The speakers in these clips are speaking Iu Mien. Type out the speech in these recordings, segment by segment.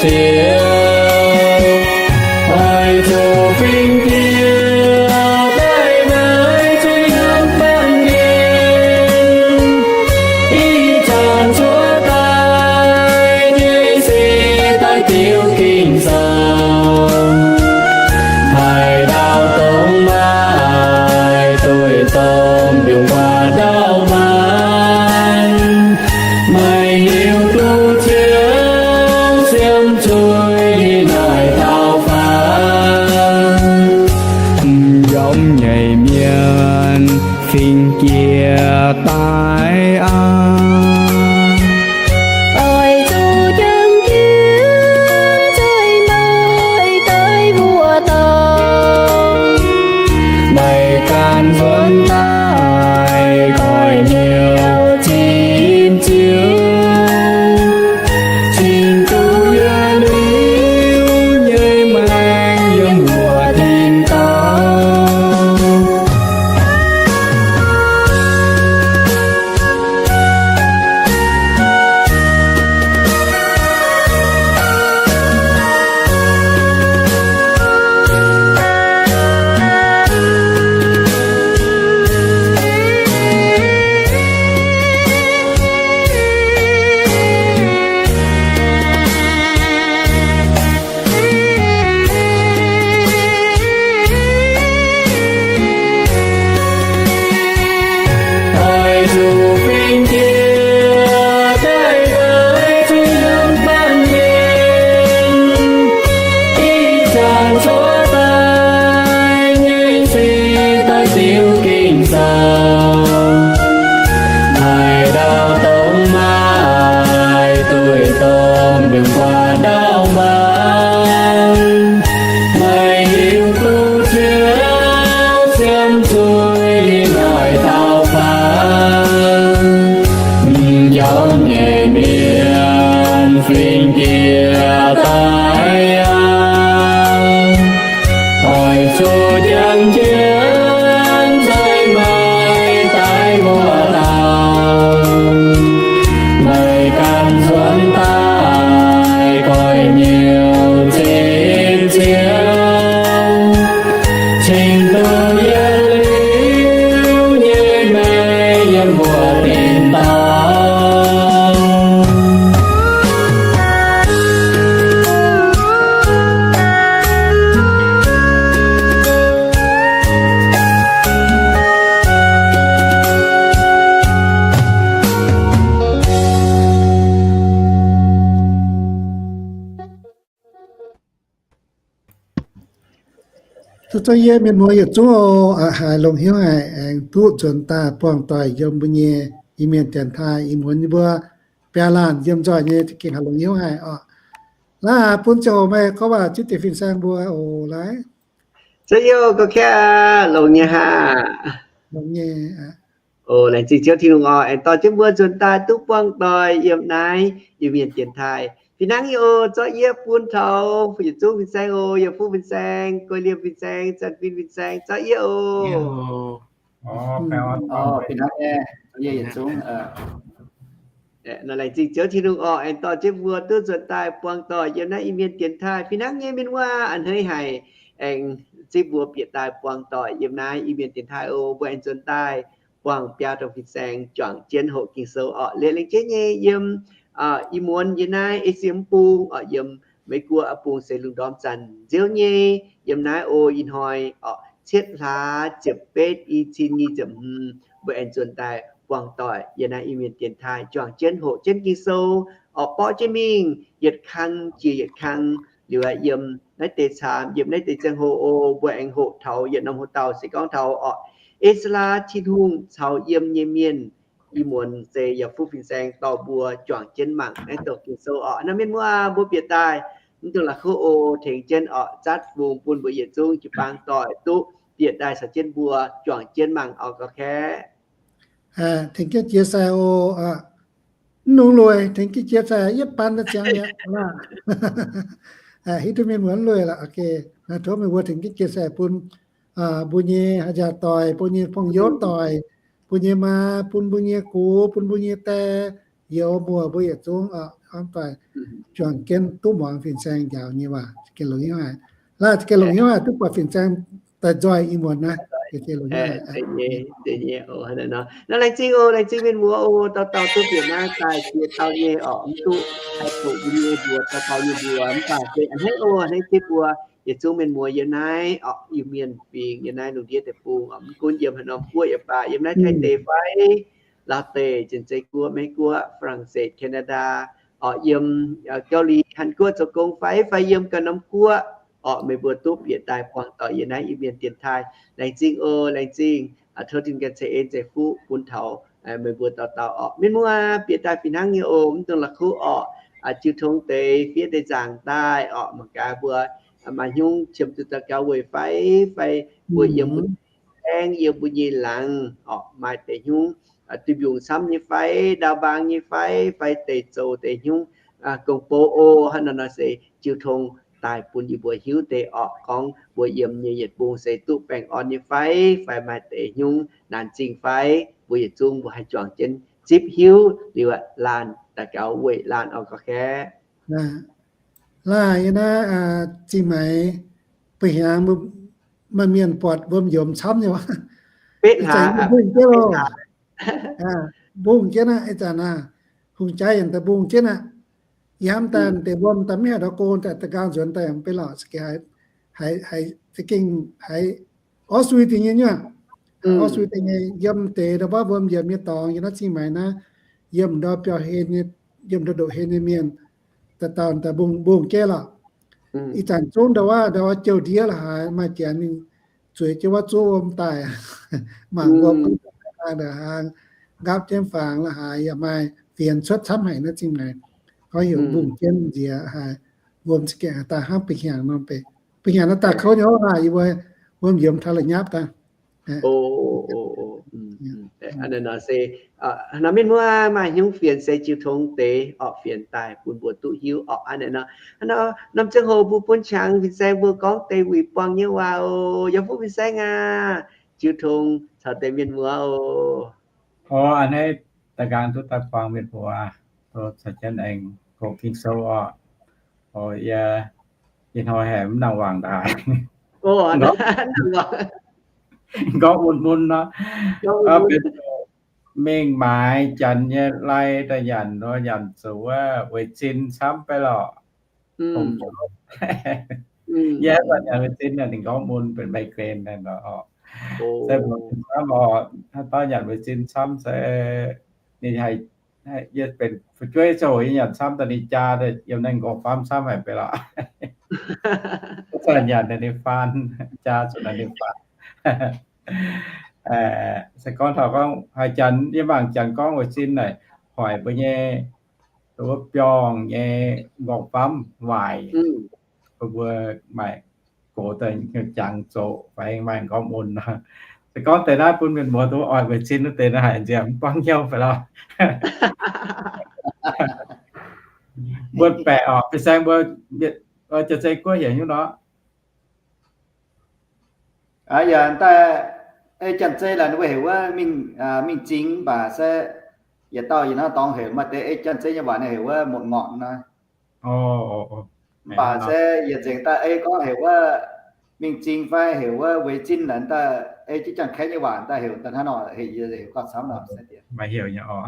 Ziouv, oix zuqc fingx jiex daaih naaiv zuiz hnamv baamh mienh, ih zanc cuotv daaih nyei se daaih diuc ging-sou. Haaix dauh dongh maaih doic domh mbiungc waac ndau-mbaanh, meih hiuv duqv Ziouv siemv zuiz yiem naaic dauh faang. M'njormh nyeic mienh fingx jiex daaih aqv. Oix zuqc jangx jienv nzengc maaih daaih mbuox dorngx, meih ganh nzuonx daaih koiv-hnyouv zipv Ziouv, cingx duqv yietc liuz nyei maengc yiem mbuo tin-dorngh. Oix zuqc fingx jiex daaih naaiv zuiz hnamv baamh mienh, ih zanc cuotv daaih nyei se daaih diuc ging-sou. Haaix dauh dongh maaih doic domh mbiungc waac ndau-mbaanh, meih hiuv duqv Ziouv siemv zuiz yiem naaic dauh faang. M'njormh nyeic mienh fingx jiex daaih aqv. Oix zuqc jangx jienv nzengc maaih daaih mbuox dauh, meih ganh nzuonx daaih koiv-hnyouv zipv Ziouv, cingx duqv yietc liuz nyei maengc yiem mbuo tin-dorngh. Zuqc yie mienh muoz yietc zungv oc, haih longx hnyouv haic, aengx duqv nzuonx daaih buangh doic yiem mbuo nyei Iu-Mienh dienx taaih ih muonz yie mbuo biaa laanh yiem nzoih nyei, za'gengh haih longx hnyouv haic oc. Laaix bun ziangh hoc meih gorngv waac zipv deix fin-saeng mbuo oc, laaix. Za'gengh gorngv kaav longx nyei hnangv. Longx nyei. Oc, laengz zingh Ziouv Tin-Hungh oc, aengx dorh jienv mbuo nzuonx daaih duqv buangh doic yiem naaiv Iu-Mienh dienx taaih. Fih hnangv nyei oc, zorqv yie bun taux yietc zungv fin-saeng oc, yaac fuqv fin-saeng, guei liemh fin-saeng, zanc fin fin-saeng, zorqv yie oc. Fih hnangv nyei, zorqv yie yietc zungv. Laengz zingh Ziouv Tin-Hungh oc, aengx dorh jienv mbuo duqv nzuonx daaih buangh doic yiem naaiv Iu-Mienh dienx taaih. Fih hnangv nyei mienh muoz, a'hneiv haic, aengx zipv mbuo bieqc daaih buangh doic yiem naaiv Iu-Mienh dienx taaih oc. Mbuo aengx nzuonx daaih buangh biaa dorngx fin-saeng juangc jienv hoqc Ging-Sou orqc. Liuz lengc jeiv nyei yiem ih muonz yiem naaiv Esie mv bung orqc, yiem Meiv Guoqv bung se lungh ndorm zanc nziouv nyei. Yiem naaiv oc, ih hnoi orqc, cietv hlaax ziepc betv, i cin nyic ziepc hmz, mbuo aengx nzuonx daaih buangh doic yiem naaiv Iu-Mienh dienx taaih juangc jienv hoqc jienv Ging-Sou orqc, borqv jienv mingh yietc kang jiex yietc kang. Liuz aqv, yiem naaiv deix caamx, yiem naaiv deix ziangh hoc oc, mbuo aengx hoqc taux yietc norm hoc-dauh se gorngv taux orqc, E^saa^laa Tin-Hungh caux yiem nyei mienh. Ih muonz se yaac fuqv fin-saeng dorh mbuo juangc jienv mangc naaiv doqc Ging-Sou orqc. Naaiv mienh muoz, mbuo bieqc daaih mv dungx la'kuqv oc, tengx jienv orqc, zatv fungx bun mbuo yietc zungv jiu-baang doic duqv bieqc daaih caux jienv mbuo juangc jienv mangc orqc, gauh kaeqv. Tengx jienv jiex sai oc. Mv nungx lueic, tengx jienv jiex sai, yietv baan ziangx mi'aqv. Hiuv duqv mienh muoz lueic lorqc. Tov meih mbuo tengx jienv jiex sai bun mbuo nyei haaix njaaux doic, mbuo nyei pong-youv doic, mbuo nyei maa, bun mbuo nyei gux, bun mbuo nyei die, youz muoz mbuo yietc zungv Mv baac juangc jienv duqv muangx fin-saeng njaaux nyei waac, gengh longx haic. Laaih gengh longx haic, duqv buatc fin-saeng daaih nzoih ih muonz naaiv. Nor laengz zingh oc, laengz zingh mienh muoz oc, dauh dauh duqv bieqc naaiv daaih ziex dauh nyei oc, mv duqv haih doqc mbuo nyei mbuox, dauh dauh nyei mbuox, mv baac se a'hneiv oc, a'hneiv jienv mbuo yietc zungv mienh muoz yiem naaiv oc, Iu-Mienh fingx, yiem naaiv lungh ndiev deic-bung oc, mv gunv yiem haaix norm guoqv yaac baac, yiem naaiv Taiv deic fai Laauv deic, Janx-Zei guoqv, Meiv guoqv, Faa^lang^set, Canada oc, yiem Gauv^li, Hanc Guoqv zoux gong fai, fai yiem ganh norm guoqv oc, meih mbuo duqv bieqc daaih buangh doic yiem naaiv Iu-Mienh dienx taaih. Laengz zingh oc, laengz zingh. Tov Tin-Hungh ganh ceix en ceix fuqv bun taux meih mbuo dauh dauh oc. Mienh muoz bieqc daaih fih hnangv nyei oc, mv dungx la'kuqv oc. Jiu Tong deix fiev deix nzaangc daaih oc, mangc gaax mbuo maaih hnyungv qiemx zuqc daux gaux weic fai, fai mbuo yiem mbuo nyei baeng, yiem mbuo nyei laangz oc, maaih deix hnyungv duih mbiungc camv nyei fai, ndau mbaang nyei fai, fai deix zoux deix hnyungv gong-bou oc. Hnangv nor nor se Jiu Tong daaih bun yie mbuo hiuv deix orqc, gorngv mbuo yiem nyei yietc bung se duqv baengh orn nyei fai, fai maaih deix hnyungv naanc zingh fai, mbuo yietc zungv mbuo haih juangc jienv zipv hiuv liuz laanh daux gaux weic laanh orqc, gorngv kaeqv. Laanh yie naaiv zingh maaiz ba'hnyangx maaih mienh buatc wuom njomz camv nyei waac. Betv hlaax, mbungh jienv aqv, ih zanc aav, hungh jaaix yaac daaih mbungh jienv aqv. Yie hnamv daaih deix wuom daaih mv haih ndau go, daaih da'nqaang nzuonx daaih mv bei lorqc, haiz, haiz za'gengh haiz orv sui deix nyei nyuoqc. Orv sui deix nyei yiem deix ndau wuov wuom njomz nyei dorngx yiem naaiv zingh maaiz naaiv, yiem ndau biauv-hlen nyei, yiem ndau ndoqv-hlen nyei mienh, daaih dauh daaih mbungh mbungh jienv lorqc. Ih zanc zungv ndau wuov ndau wuov jouh ndiev la'haaix maaih janx mingh zueiz jienv wuov zuov wuom daaih, mangc wuom hnangv, nqaapv jienv fangx la'haaix yaac maaih, fienx cuotv camv haic naaiv zingh maaiz. Gorngv heuc mbungh jienv nziex haic, wuom za'gengh daaih hnangv ba'hnyangx nor, ba'hnyangx naaiv daaih kouv nyei oc, yie mbuo wuom njomz taux la'nyapv daaih. Nor mienh muoz maaih hnyungv fienx se Jiu Tong deix orqc, fienx daaih bun mbuo duqv hiuv orqc. Hnangv naaiv nor, norm ziangh hoc mbuo bun qangx fin-saeng mbuo gorngv deix wuic buangh nyei waac oc. Yaac fuqv fin-saeng aac, Jiu Tong caux deix mienh muoz oc. Ov, a'hneiv da'nqaang duqv daaih buangh mienh muoz, tov caux jienv aengx goux Ging-Sou orqc. Ov, yie, yie hnoi haic mv nangc wangc daaih. Gorngv mun mun nor, benx mingh maaiz janx nyei lai daaih nyanc nor, nyanc zuqc wuov weic zin camv fai lorqc. Yie nyanc weic zin ninh gorngv mun benx migraine nor. Se mbuo camv oc, haaix dauh nyanc weic zin camv se ninh haih, yie benx fu'jueiv ziangh hoc yie nyanc camv daaih ninh jaa daaih yiem naaiv nqorngv famv camv haic fai lorqc. Nyanc daaih ninh faan, jaa zuqc naaiv ninh faan. Se gorngv taux gorngv haaix janx, yie mangc janx gorngv weic zin naaic hoic mbuo nyei wuov biorngh nyei nqorngv famv waaic. Mbuo maaih gox daaih jangx zoqc fai maaih nqorngv mun. Se gorngv deix naaiv bun mienh muoz duqv oix weic zin wuov deix naaiv haic nziaamv buangv hnyouv fai lorqc. Mbuo baeqc orqc, fin-saeng mbuo, Janx-Zei guoqv heuc nyungc nor. Yaac daaih, ei Janx-Zei laanh mbuo heuc wuov mingh, mingh zingx, mv baac se yietc dauh yietc norm dorngx heuc, maaih deix ei Janx-Zei nyei waac ninh heuc wuov motv ngorc nor. Mv baac se yietc nzengc daaih ei gorngv heuc wuov mingh zingx fai heuc wuov weic zin laanh daaih, ei jienv Janx-Kaeqv nyei waac daaih heuc daaih hnangv nor, heuc yie heuc gauh camv nor. Maaih heuc nyei oc.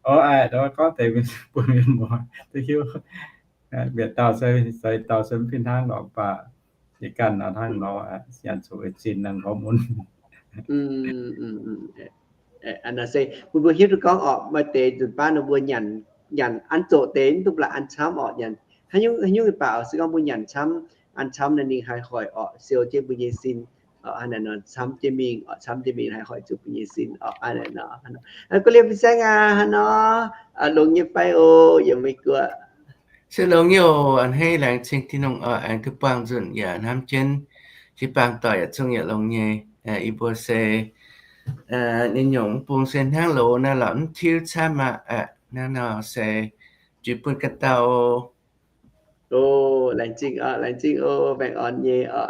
Ov, aaih, gorngv deix bun mienh muoz duqv hiuv. Mienh dauh se, se dauh se mv fih hnangv nor, mv baac yie ganh nor hnangv nor, nyanc zuqc weic zin nangc gorngv mun. Aa, se bun mbuo hiuv duqv gorngv orqc, maaih deix nzunc baav nor mbuo nyanc, nyanc an zoqc deix mv duqv baac an camv orqc. Nyanc haaix nyungc, haaix nyungc baac se gorngv mbuo nyanc camv, an camv naaiv ninh haih hoic orqc, siou jienv mbuo nyei sin. Hnangv naaic nor camv jienv mingh orqc, camv jienv mingh haih hoic zuqc mbuo nyei sin orqc. Hnangv naaic nor, gorngv liemh fin-saeng aac, hnangv nor, longx nyei fai oc, yiem Meiv Guoqv. Se longx nyei oc, a'hneiv laengz zingh Tin-Hungh oc, aengx duqv buangh nzunc yaac hnamv jienv jiu-baang doic yietc zungv yietc longx nyei. Yie mbuo se nyei nyungc mv bung se hnangv loz naaiv lorqc, mv tiuv camv aqv. Hnangv nor se juix bun ganh dauh. O, laengz zingh oc, laengz zingh oc, baengh orn nyei oc.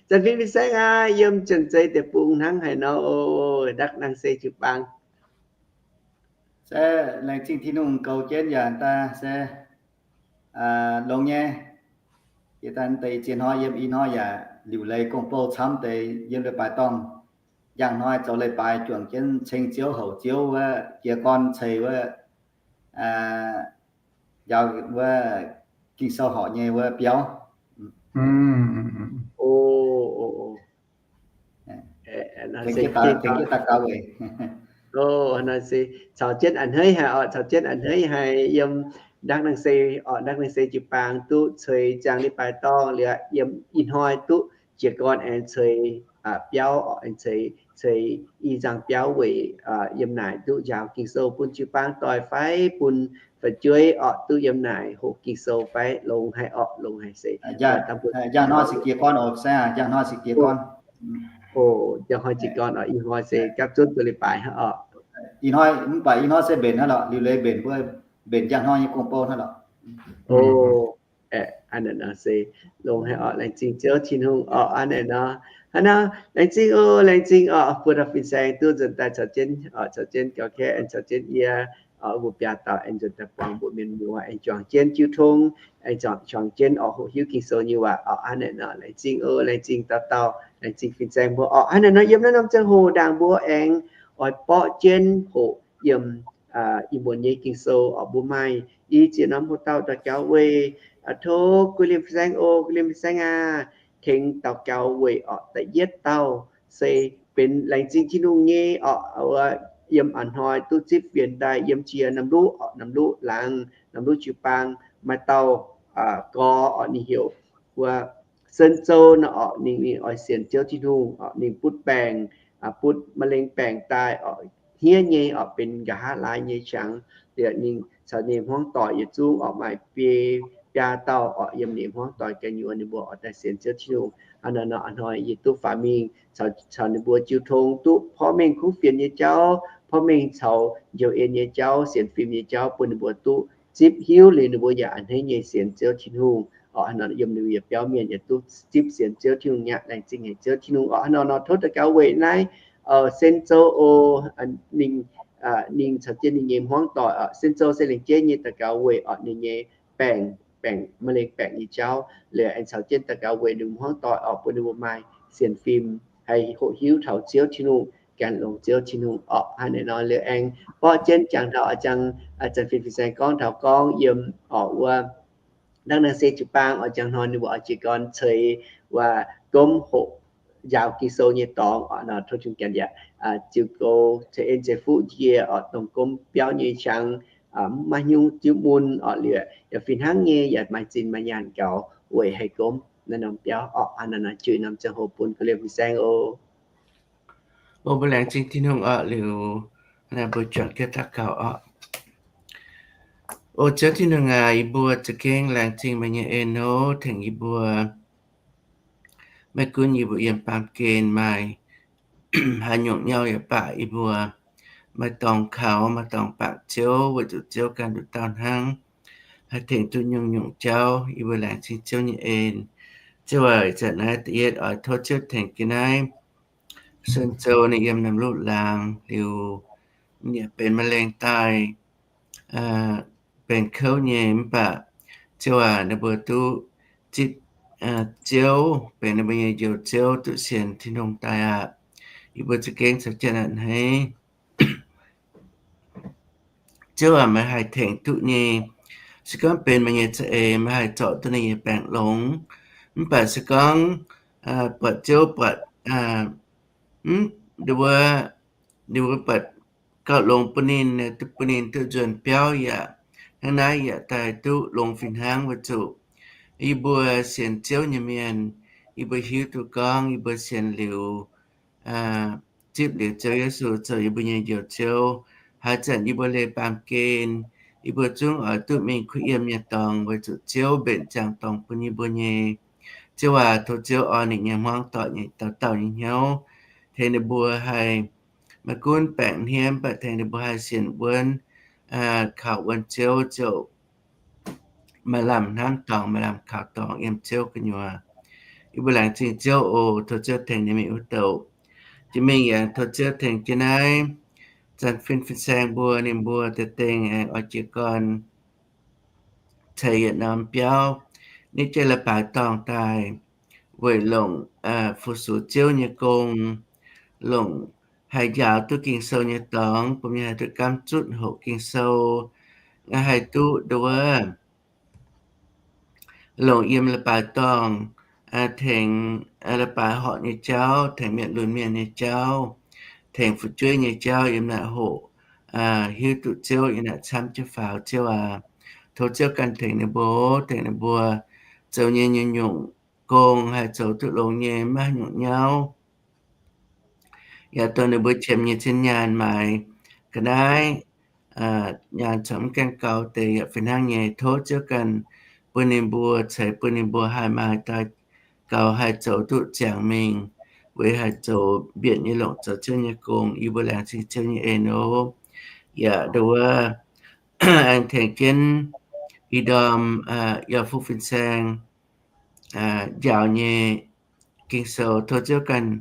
Zanc fim fin-saeng aac, yiem Janx-Zei deic-bung hnangv haaix nor oc, ndakv nangh se jiu-baang. Se laengz zingh Tin-Hungh goux jienv yaac daaih se longx nyei. Jiex daaih deix ziex hnoi yiem ih hnoi yaac liuc leiz gong-bou camv deix yiem leiz-baaix dorngh. Njang hnoi zoux leiz-baaix juangc jienv ceng Ziouv, houc Ziouv wuov jiez gorn ceix wuov, njaaux wuov Ging-Sou horpc nyei wuov biauv. Tengx jienv daux gaux weic. Caux jienv a'hneiv haic oc, caux jienv a'hneiv haic yiem Ndakv Naang Se oc, Ndakv Naang Se jiu-baang duqv ceix ziangh leiz-baaix dorngh liuz, yiem ih hnoi duqv jiez gorn aengx ceix biauv oc, aengx ceix, ceix i nzangc biauv weic yiem naaic duqv njaaux Ging-Sou bun jiu-baang doic fai bun fu'jueiv oc, duqv yiem naaic hoqc Ging-Sou fai longx haic oc, longx haic se. Njang hnoi se jiez gorn oc, se njang hnoi se jiez gorn. Njang hnoi jiez gorn oc, ih hnoi se gapv zunv duqv leiz-baaix hnangv oc. Ih hnoi mv baac ih hnoi se mbenc hnangv lorqc, liuc leiz mbenc, mbuo mbenc njang hnoi nyei gong-bou hnangv lorqc. Hnangv naaic nor se longx haic oc, laengz zingh Ziouv Tin-Hungh oc. Hnangv naaic nor, hnangv nor laengz zingh oc, laengz zingh oc, buo dauh fin-saeng duqv nzuonx daaih caux jienv oc, caux jienv gauh kaeqv aengx caux jienv yie oc, mbuo biaa dauh aengx nzuonx daaih buangh mbuo mienh muoz, aengx juangc jienv jiu tong, aengx juangc jienv oc hoqc hiuv Ging-Sou nyei waac oc. Hnangv naaic nor laengz zingh oc, laengz zingh dauh dauh, laengz zingh fin-saeng mbuo oc. Hnangv naaic nor yiem naaiv norm ziangh hoc ndaangc mbuo aengx oix borqv jienv hoqc yiem ih muonz nyei Ging-Sou oc. Mbuo maaih i ziex norm hoc dauh daux gaux weic. Tov guei liemh fin-saeng oc, guei liemh fin-saeng aac, tengx daux gaux weic oc. Da'yietv dauh se benx laengz zingh Tin-Hungh nyei oc, yiem a'hnoi duqv zipv fienx daaih yiem jiex Namluqv oc, Namluqv laangz, Namluqv jiu-baang maaih dauh gorx oc, ninh heuc wuov Sen Zou nor oc. Ninh, ninh oix sienx Ziouv Tin-Hungh oc, ninh butv baengc, butv มะเร็ง baengc daaih oc, hniev nyei oc, benx nqa'haav laai nyei qangx. Liuz ninh caux ninh hmuangv doic yietc zungv oc, maaih biei biaa dauh oc, yiem ninh hmuangv doic gu'nyuoz ninh mbuo oix daaih sienx Ziouv Tin-Hungh. Hnangv naaic nor a'hnoi yie duqv faaux mingh caux, caux ninh mbuo jiu tong, duqv porv mengh kuv fienx nyei jauv, porv mengh caux njoux en nyei jauv, sienx fim nyei jauv bun ninh mbuo duqv zipv hiuv liuz ninh mbuo yaac a'hneiv nyei sienx Ziouv Tin-Hungh oc. Hnangv naaic nor yiem ninh mbuo yietc biauv mienh yaac duqv zipv sienx Ziouv Tin-Hungh, nyaqv laengz zingh haic Ziouv Tin-Hungh oc. Hnangv naaic nor tov daux gaux weic naaiv Sen Zou oc, ninh, ninh caux jienv ninh nyei hmuangv doic oc. Sen Zou se lengc jeiv nyei daux gaux weic oc, ninh nyei baengc, baengc มะเร็ง baengc nyei jauv. Liuz aengx caux jienv daux gaux weic ninh hmuangv doic oc, bun ninh mbuo maaih sienx fim haih hoqc hiuv taux Ziouv Tin-Hungh, gan longx Ziouv Tin-Hungh oc. Hnangv naaic nor liuz aengx borqv jienv jangx taux, jangx, zanc fin fin-saeng gorngv taux gorngv yiem oc wuov Ndakv Naang Se jiu-baang oc, jangx hnoi ninh mbuo oix jiez gorn ceix wuov gomv hoqc njaaux Ging-Sou nyei dorngx oc. Nor tov Tin-Hungh gan yaac ziux goux ceix en ceix fuqv yie oc, dongh gomv biauv nyei qangx, mv maaih haaix nyungc diuv mun oc, liuz yaac fih hnangv nyei yaac maaih zinh maaih nyaanh gaux weic haih gomv naaiv norm biauv oc. Hnangv naaic nor juix norm ziangh hoc bun guei liemh fin-saeng oc. O mbuo laengz zingh Tin-Hungh oc. Liuz naaiv mbuo juangc jienv daux gaux oc. O Ziouv Tin-Hungh aac, yie mbuo za'gengh laengz zingh meih nyei en nor, tengx yie mbuo. Maiv gunv yie mbuo yiem baamh gen maaih haaix nyungc nyauv yaac baac, yie mbuo maaih dorngx kaux, maaih dorngx bangc Ziouv, weic zuqc Ziouv ganh nduqc dauh hnangv haih tengx duqv nyungc-nyungc jauv. Yie mbuo laengz zingh Ziouv nyei en. Ziouv aac, ih zanc naaiv da'yietv oix tov Ziouv tengx jienv naaiv Sen Zou ninh yiem Namluqv laangz liuz, ninh yaac benx มะเร็ง daaih, benx kouv nyei, mv baac Ziouv aac, ninh mbuo duqv zipv Ziouv benx ninh mbuo nyei Njoux Ziouv, duqv sienx Tin-Hungh daaih aqv. Yie mbuo za'gengh caux jienv a'hneiv. Ziouv aac, meih haih tengx duqv nyei. Se gorngv benx meih nyei za'eix, meih haih zorc duqv ninh nyei baengc longx. Mv baac se gorngv buatc Ziouv buatc, mv, ninh mbuo, ninh mbuo buatc gauh longx bun ninh, duqv bun ninh duqv nzuonx biauv yaac hnangv naaiv yaac daaih duqv longx fih hnangv. Weic zuqc yie mbuo sienx Ziouv nyei mienh, yie mbuo hiuv duqv gorngv yie mbuo sienx liuz, zipv liuz Ziouv Yesu zoux yie mbuo nyei Njoux Ziouv, haaix zanc yie mbuo leih baamh gen, yie mbuo zungv oix duqv mingh kuh yiem nyei dorngx, weic zuqc Ziouv mbenc ziangh dorngx bun yie mbuo nyei. Ziouv aac, tov Ziouv orn ninh nyei hmuangv doic nyei dauh dauh nyei hnyouv, tengx ninh mbuo haih maiv gunv baengc hniev, mv baac tengx ninh mbuo haih sienx wuonv, kaux wuonv Ziouv, ziouc maaih lamh hnamv dorngx, maaih lamh kaux dorngx yiem Ziouv gu'nyuoz. Yie mbuo laengz zingh Ziouv oc. Tov Ziouv tengx nyei mingh wuov douc. Jiex mingh yaac tov Ziouv tengx jienv naaiv Zanc fin fin-saeng mbuo, ninh mbuo deix dengh aengx oix jiez gorn ceix yietc norm biauv, nitv jienv leiz-baaix dorngh daaih weic longc fu-sux Ziouv nyei gong, longc haih njaaux duqv Ging-Sou nyei dorngx, bun mienh haih duqv gaamv zutv hoqc Ging-Sou, haih duqv nduov longc yiem leiz-baaix dorngh tengx leiz-baaix horpc nyei jauv, tengx mienh lunx mienh nyei jauv, tengx fu'jueiv nyei jauv yiem naaic hoqc, hiuv duqv Ziouv yiem naaic camv jienv faaux. Ziouv aac, tov Ziouv ganh tengx ninh mbuo, tengx ninh mbuo zoux nyei nyungc-nyungc gong haih zoux duqv longx nyei, maiv nyungc nyauv. Yaac dongh ninh mbuo qiemx nyei zien nyaanh maaiz ga'naaiv, nyaanh corc mv gaengh gaux deix yaac fih hnangv nyei. Tov Ziouv ganh bun ninh mbuo, ceix bun ninh mbuo haih maaih daaih gaux, haih zoux duqv ziangx mingh, weic haih zoux mbienc nyei longc zoux Ziouv nyei gong. Yie mbuo laengz zingh Ziouv nyei en oc. Yaac nduov aengx tengx jienv i ndorm yaac fu fin-saeng njaaux nyei Ging-Sou, tov Ziouv ganh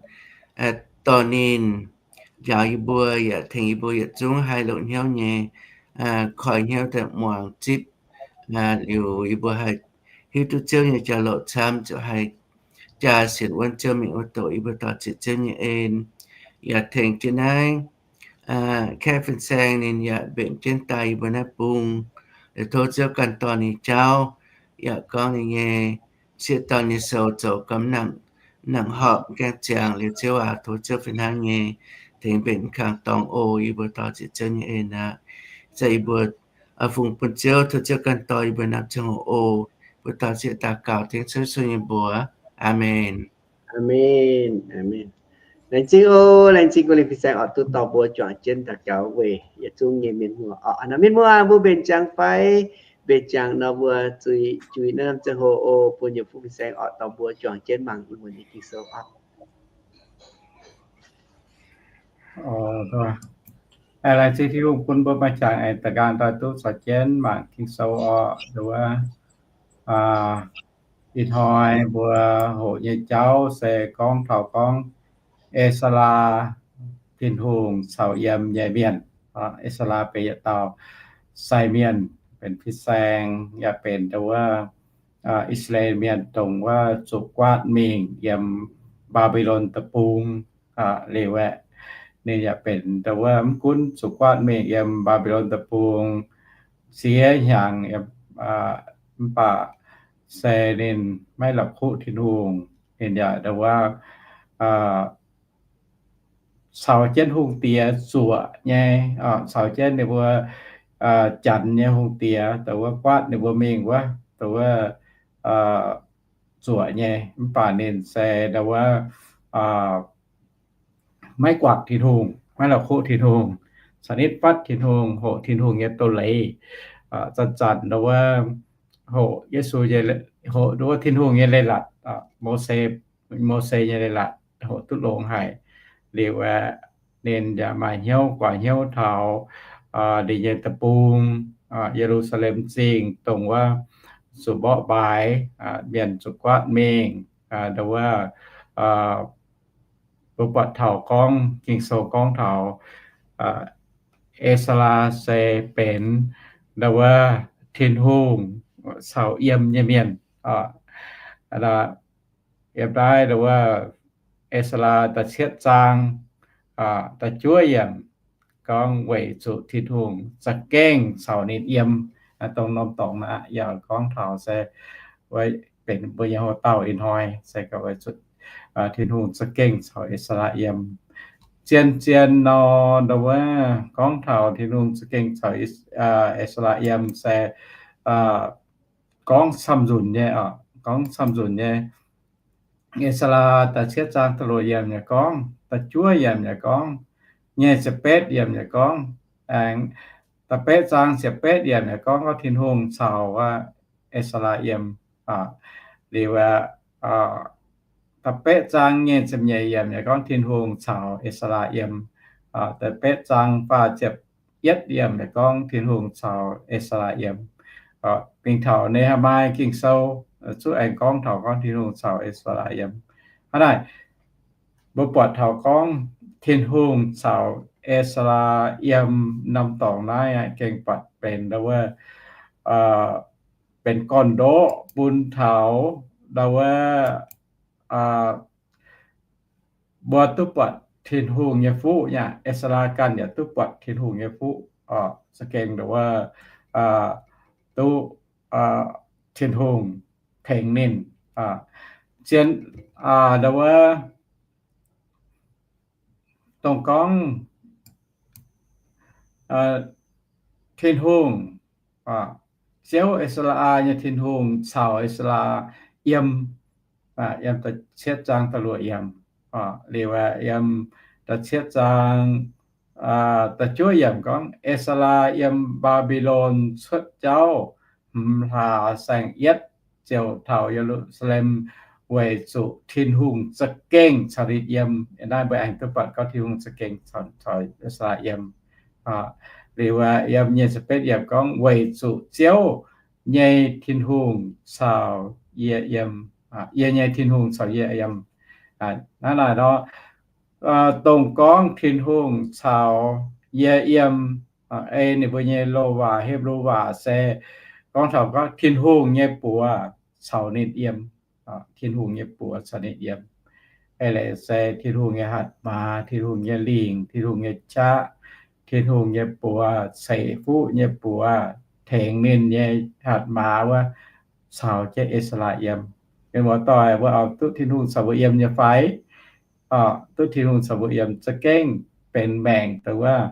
dorh ninh njaaux yie mbuo, yaac tengx yie mbuo yietc zungv haih longc hnyouv nyei, koi hnyouv daaih muangx zipv, liuz yie mbuo haih hiuv duqv Ziouv nyei jauv-louc camv, ziouc haih jaa sienx wuonv Ziouv mingh wuov doqc. Yie mbuo daux ziec Ziouv nyei en. Yaac tengx jienv naaiv kaeqv fin-saeng ninh yaac mbenc jienv daaih yie mbuo naaiv bung. Liuz tov Ziouv ganh dorh ninh jauv, yaac gorngv ninh nyei sieqv dorn nyei sou zoux gau mv nangc horpc, mv gaengh ziangx. Liuz Ziouv aac, tov Ziouv fih hnangv nyei tengx mbenc kangx dorngx oc. Yie mbuo daux ziec Ziouv nyei en aqv. Ih zanc yie mbuo fungx bun Ziouv, tov Ziouv ganh dorh yie mbuo naaiv ziangh hoc oc. Mbuo daux ziec daux gaux dengv Ziouv Yesu nyei mbuox. Aamen. Aamen. Aamen. Laengz zingh oc. Laengz zingh Guv Lingh Fin-Saeng oix duqv dorh mbuo juangc jienv daux gaux weic yietc zungv nyei mienh muoz oc. Aa, mienh muoz, mbuo mbenc ziangx fai? Mbenc ziangx nor mbuo zuiz juix naaiv norm ziangh hoc oc, bun yie Guv Lingh Fin-Saeng oix dorh mbuo juangc jienv mangc mbuo nyei Ging-Sou oc. Laengz zingh Tin-Hungh bun mbuo maaih qangx aengx da'nqaang daaih duqv caux jienv mangc Ging-Sou oc. Nduov, ih hnoi mbuo hoqc nyei jauv se gorngv taux gorngv E^saa^laa, Tin-Hungh caux yiem nyei mienh. E^saa^laa benx yietc dauh sai mienh, benx fin-saeng, yaac benx nduov I^saa^laa^en Mienh dongh wuov zuqc guaatv mingh yiem Mbaa^mbi^lon Deic-Bung liuz aeqv, ninh yaac benx nduov wuov mv gunv zuqc guaatv mingh yiem Mbaa^mbi^lon Deic-Bung ziex hnyangx, mv baac se ninh maiv la'kuqv Tin-Hungh. Ninh yaac nduov wuov caux jienv hungh diex zuoqc nyei, caux jienv ninh mbuo janx nyei hungh diex dongh wuov guaatv ninh mbuo mingh wuov, dongh wuov zuoqc nyei. Mv baac ninh se nduov wuov maiv guangc Tin-Hungh, maiv la'kuqv Tin-Hungh, caux nitv fatv Tin-Hungh, hoqc Tin-Hungh nyei doz-leiz. Zanc-zanc nduov wuov hoqc Yesu, hoqc nduov wuov Tin-Hungh nyei leiz-latc, Mose, Mose nyei leiz-latc hoqc duqv longx haic. Liuz aeqv, ninh yaac maaih hnyouv guaax hnyouv taux ninh nyei deic-bung, Ye^lu^saa^lem Zingh, dongh wuov zuqc mborqv mbaaix, mienh zuqc guaatv mingh, nduov wuov mbuo buatc taux gorngv Ging-Sou gorngv taux E^saa^laa se benx nduov wuov Tin-Hungh caux yiem nyei mienh. Yiem naaiv nduov wuov E^saa^laa da'cietv zaang da'juov yiemc gorngv weic zuqc Tin-Hungh za'gengh caux ninh yiem. Dongh norm dorngx naaiv yaac gorngv taux se benx mbuo nyei houx-dauh ih hnoi se weic zuqc Tin-Hungh za'gengh caux E^saa^laa yiem. Zien-zien nor, nduov wuov gorngv taux Tin-Hungh za'gengh caux E^saa^laa yiem se gorngv camv-nzunc nyei oc, gorngv camv-nzunc nyei. E^saa^laa da'cietv zaang da'luoqc yiemc yaac gorngv, da'juov yiemc yaac gorngv, nyic ziepc betv yiemc yaac gorngv, aengx da'betv zaang ziepc betv yiemc yaac gorngv, gorngv Tin-Hungh caux wuov E^saa^laa yiem. Liuz aeqv, da'betv zaang nyic ziepc nyeic yiemc yaac gorngv Tin-Hungh caux E^saa^laa yiem. Da'betv zaang faah ziepc yietv yiemc yaac gorngv Tin-Hungh caux E^saa^laa yiem. Mingh taux Ne^haa^mai Ging-Sou zuqc aengx gorngv taux gorngv Tin-Hungh caux E^saa^laa yiem. Hnangv naaic, mbuo buatc taux gorngv Tin-Hungh caux E^saa^laa yiem norm dorngx naaiv gengh buatc benx ndau wuov, benx gorn-ndoqv bun taux ndau wuov mbuo duqv buatc Tin-Hungh nyei fuqv nyei. E^saa^laa ganh yaac duqv buatc Tin-Hungh nyei fuqv, za'gengh ndau wuov duqv Tin-Hungh tengx ninh. Zien ndau wuov dongh gorngv Tin-Hungh, Ziouv, E^saa^laa nyei Tin-Hungh caux E^saa^laa yiem, yiem da'cietv zaang da'luoqc yiemc, liuz yiem da'cietv zaang da'juov yiemc gorngv, E^saa^laa yiem Mbaa^mbi^lon cuotv jauv hmz hlaax saeng-yietv ziouc taux Ye^lu^saa^lem, weic zuqc Tin-Hungh za'gengh caux ninh yiem. Naaiv mbuo aengx duqv buatc gorngv Tin-Hungh za'gengh caux E^saa^laa yiem. Liuz yiem nyic ziepc betv yiemc gorngv, weic zuqc Ziouv nyei Tin-Hungh caux yie yiem, yie nyei Tin-Hungh caux yie yiem. Naaiv naaic nor, dongh gorngv Tin-Hungh caux yie yiem, ei ninh mbuo nyei loz-waac, Hipv^lu waac se gorngv taux gorngv Tin-Hungh nyei buoz caux ninh yiem. Tin-Hungh nyei buoz caux ninh yiem. Eix leiz se Tin-Hungh nyei hatc maaz, Tin-Hungh nyei lingc, Tin-Hungh nyei qaqv, Tin-Hungh nyei buoz, ceix fuqv nyei buoz, tengx ninh nyei hatc maaz wuov, caux jienv E^saa^laa yiem. Mienh muoz-doic, mbuo oix duqv Tin-Hungh caux mbuo yiem nyei fai? Duqv Tin-Hungh caux mbuo yiem za'gengh benx maengc dongh wuov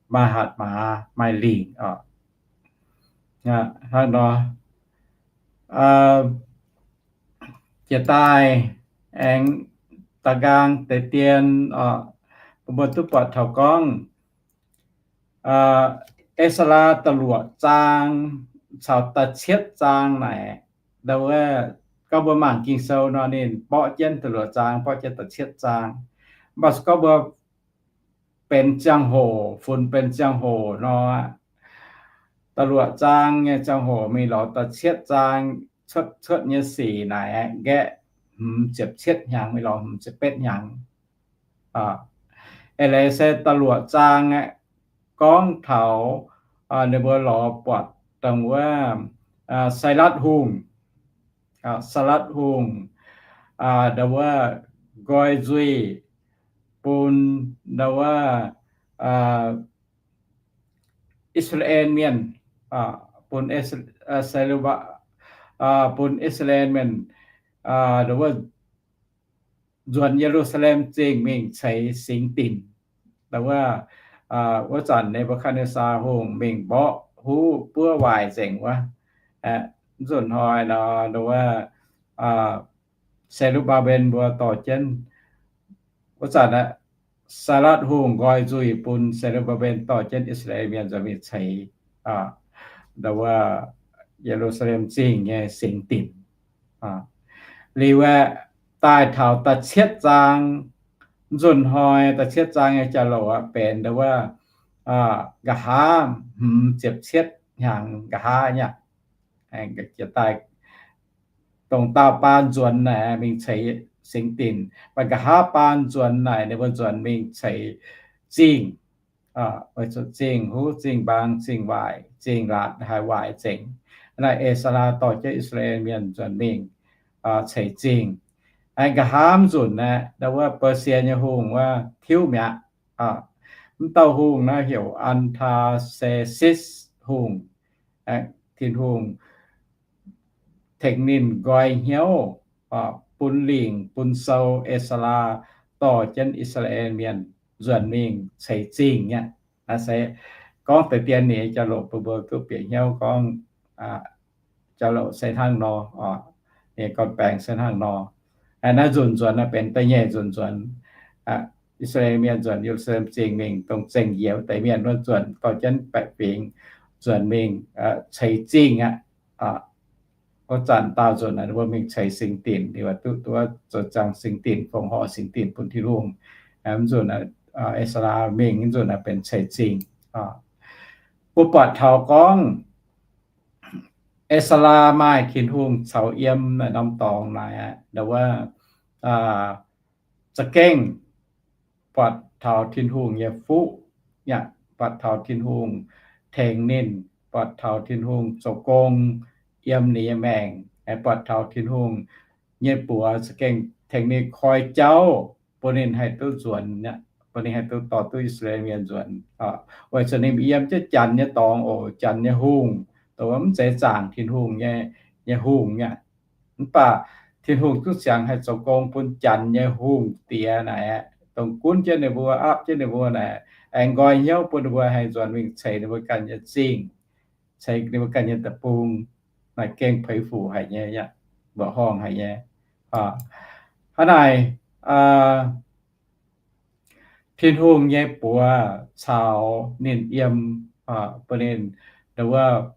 maaih hatc maaz, maaih lingc oc. Hnangv nor, jiex daaih aengx da'nqaang deix dien, mbuo duqv buatc taux gorngv E^saa^laa da'luoqc zaang caux da'cietv zaang naaic, ndau wuov, gorngv mbuo mangc Ging-Sou nor, ninh mborqv jienv da'luoqc zaang, mborqv jienv da'cietv zaang. Mv baac gorngv mbuo benx ziangh hoc, funx benx ziangh hoc nor, da'luoqc zaang nyei ziangh hoc mingh lorz da'cietv zaang cuotv, cuotv nyei sic naaic nqaeqv hmz ziepc cietv hnyangx, mingh lorz hmz ziepc betv hnyangx. Eix leiz se da'luoqc zaang aeqv, gorngv taux ninh mbuo lorz buatc dongh wuov Sailatv Hungh, Sailatv Hungh ndau wuov nqoi nzuih bun ndau wuov I^saa^laa^en Mienh, bun, bun I^saa^laa^en Mienh ndau wuov nzuonx Ye^lu^saa^lem Zingh mingh ceix singx dinc. Ndau wuov, wuov zanc Ne^mbu^katv^netv^saa Hungh mingh mborqv huv buov waaic nzengc wuov. Mv nzunc hnoi nor, ndau wuov Se^lu^mbaa^mben mbuo dorh jienv, wuov zanc aeqv, Sailatv Hungh nqoi nzuih bun Se^lu^mbaa^mben dorh jienv I^saa^laa^en Mienh nzuonx mingh ceix ndau wuov Ye^lu^saa^lem Zingh nyei singx dinc. Liuz aeqv, daaih taux da'cietv zaang, mv nzunc hnoi da'cietv zaang nyei jauv-louc aeqv, benx ndau wuov nqa'haav hmz ziepc cietv hnyangx nqa'haav nyei. Daaih dongh daauh baan nzuonx naaic mingh ceix singx dinc, mv baac nqa'haav baan nzuonx naaic ninh mbuo nzuonx mingh ceix zingh, weic zuqc zingh huv, zingh mbaang, zingh waaic, zingh laatc haih waaic nzengc. Naaiv E^saa^laa dorh jienv I^saa^laa^en Mienh nzuonx mingh ceix zingh. Nqa'haav mv nzunc aeqv, ndau wuov Baasie nyei hungh wuov tiuv mi'aqv. Mv dauh hungh naaiv heuc Ataaseksis Hungh. Tin-Hungh tengx ninh nqoi hnyouv, bun lingc bun sou E^saa^laa dorh jienv I^saa^laa^en Mienh nzuonx mingh ceix zingh nyei. Naaiv se gorngv deix dien ninh nyei jauv-louc bun mbuo duqv bieqc hnyouv gorngv jauv-louc se hnangv nor, ninh gorn-baengx se hnangv nor. Naaiv nzunc nzuonx naaiv benx da'nyeic nzunc nzuonx. I^saa^laa^en Mienh nzuonx Ye^lu^saa^lem Zingh mingh, dongh zengc yiemx deix mienh wuov nzuonx dorh jienv baeqc fingx nzuonx mingh ceix zingh aqv. Wuov zanc daauh nzunc naaic mbuo mingh ceix singx dinc, ninh mbuo duqv duqv zoux ziangx singx dinc, fongc horc singx dinc bun Tin-Hungh. Mv nzunc E^saa^laa mingh, mv nzunc naaiv benx ceix zingh. Mbuo buatc taux gorngv E^saa^laa maaih Tin-Hungh caux yiem naaic norm dorngx naaic, ndau wuov za'gengh buatc taux Tin-Hungh nyei fuqv, yaac buatc taux Tin-Hungh tengx ninh, buatc taux Tin-Hungh zoux gong yiem ninh nyei maengc, buatc taux Tin-Hungh nyei buoz za'gengh tengx ninh koi jauv, bun ninh haih duqv nzuonx, bun ninh haih duqv dorh duqv I^saa^laa^en Mienh nzuonx. Weic zuqc ninh yiem jienv janx nyei dorngx oc, janx nyei hungh, dongh mv zeiz zaangc Tin-Hungh nyei, nyei hungh aqv. Mv baac Tin-Hungh duqv ziangx haih zoux gong bun janx nyei hungh diex naaic, dongh gunv jienv ninh mbuo, aapv jienv ninh mbuo naaic, aengx nqoi hnyouv bun ninh mbuo haih nzuonx mingh ceix ninh mbuo ganh nyei zingh, ceix ninh mbuo ganh nyei deic-bung. Naaic gengh peix fuc haic nyei, mbuoqc horngh haic nyei. Hnangv naaic, Tin-Hungh nyei buoz caux ninh yiem, bun ninh, nduov,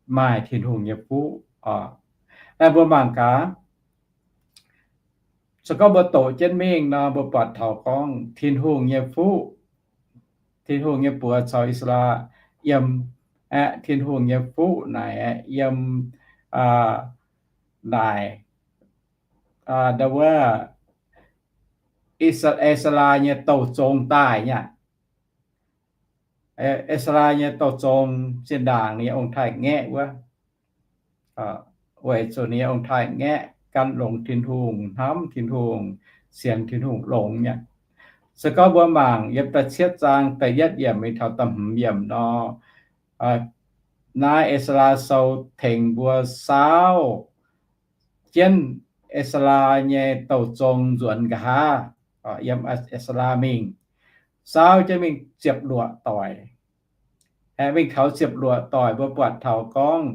maaih Tin-Hungh nyei fuqv. Naaiv mbuo mangc gaax, se gorngv mbuo doqc jienv mingh nor, mbuo buatc taux gorngv Tin-Hungh nyei fuqv, Tin-Hungh nyei buoz caux I^saa^laa yiem, aeqv, Tin-Hungh nyei fuqv naaic yiem, naaic, nduov, E^saa^laa nyei douh zong daaih nyei. E^saa^laa nyei douh zong zinh ndaangc ninh nyei ong-taaix-ngaeqv wuov, weic zuqc ninh nyei ong-taaix-ngaeqv gan longx Tin-Hungh, hnamv Tin-Hungh, sienx Tin-Hungh longx nyei. Se gorngv mbuo mangc yiem da'cietv zaang da'yietv yiemc mingh taux da'hmz yiemc nor, naaiv E^saa^laa Sou tengx mbuo saauv jienv E^saa^laa nyei douh zong nzuonx nqa'haav, yiem E^saa^laa mingh, saauv jienv mingh ziepc luoqc doic. Aeqv, mingh taux ziepc luoqc doic mbuo buatc taux gorngv,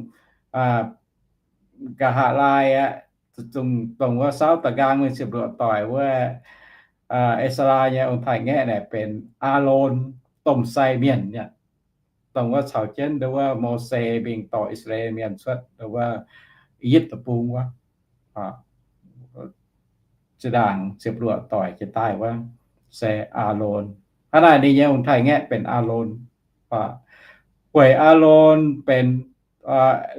nqa'haav laai aqv, dongh wuov saauv da'nqaang mingh ziepc luoqc doic wuov, E^saa^laa nyei ong-taaix-ngaeqv naaic benx Aalon, domh sai mienh aqv. Dongh wuov caux jienv nduov wuov Mose mingh dorh I^saa^laa^en Mienh cuotv nduov wuov I^yipv Deic-Bung wuov, zinh ndaangc ziepc luoqc doic jiex daaih wuov se Aalon. Hnangv naaic ninh nyei ong-taaix-ngaeqv benx Aalon. Weic Aalon benx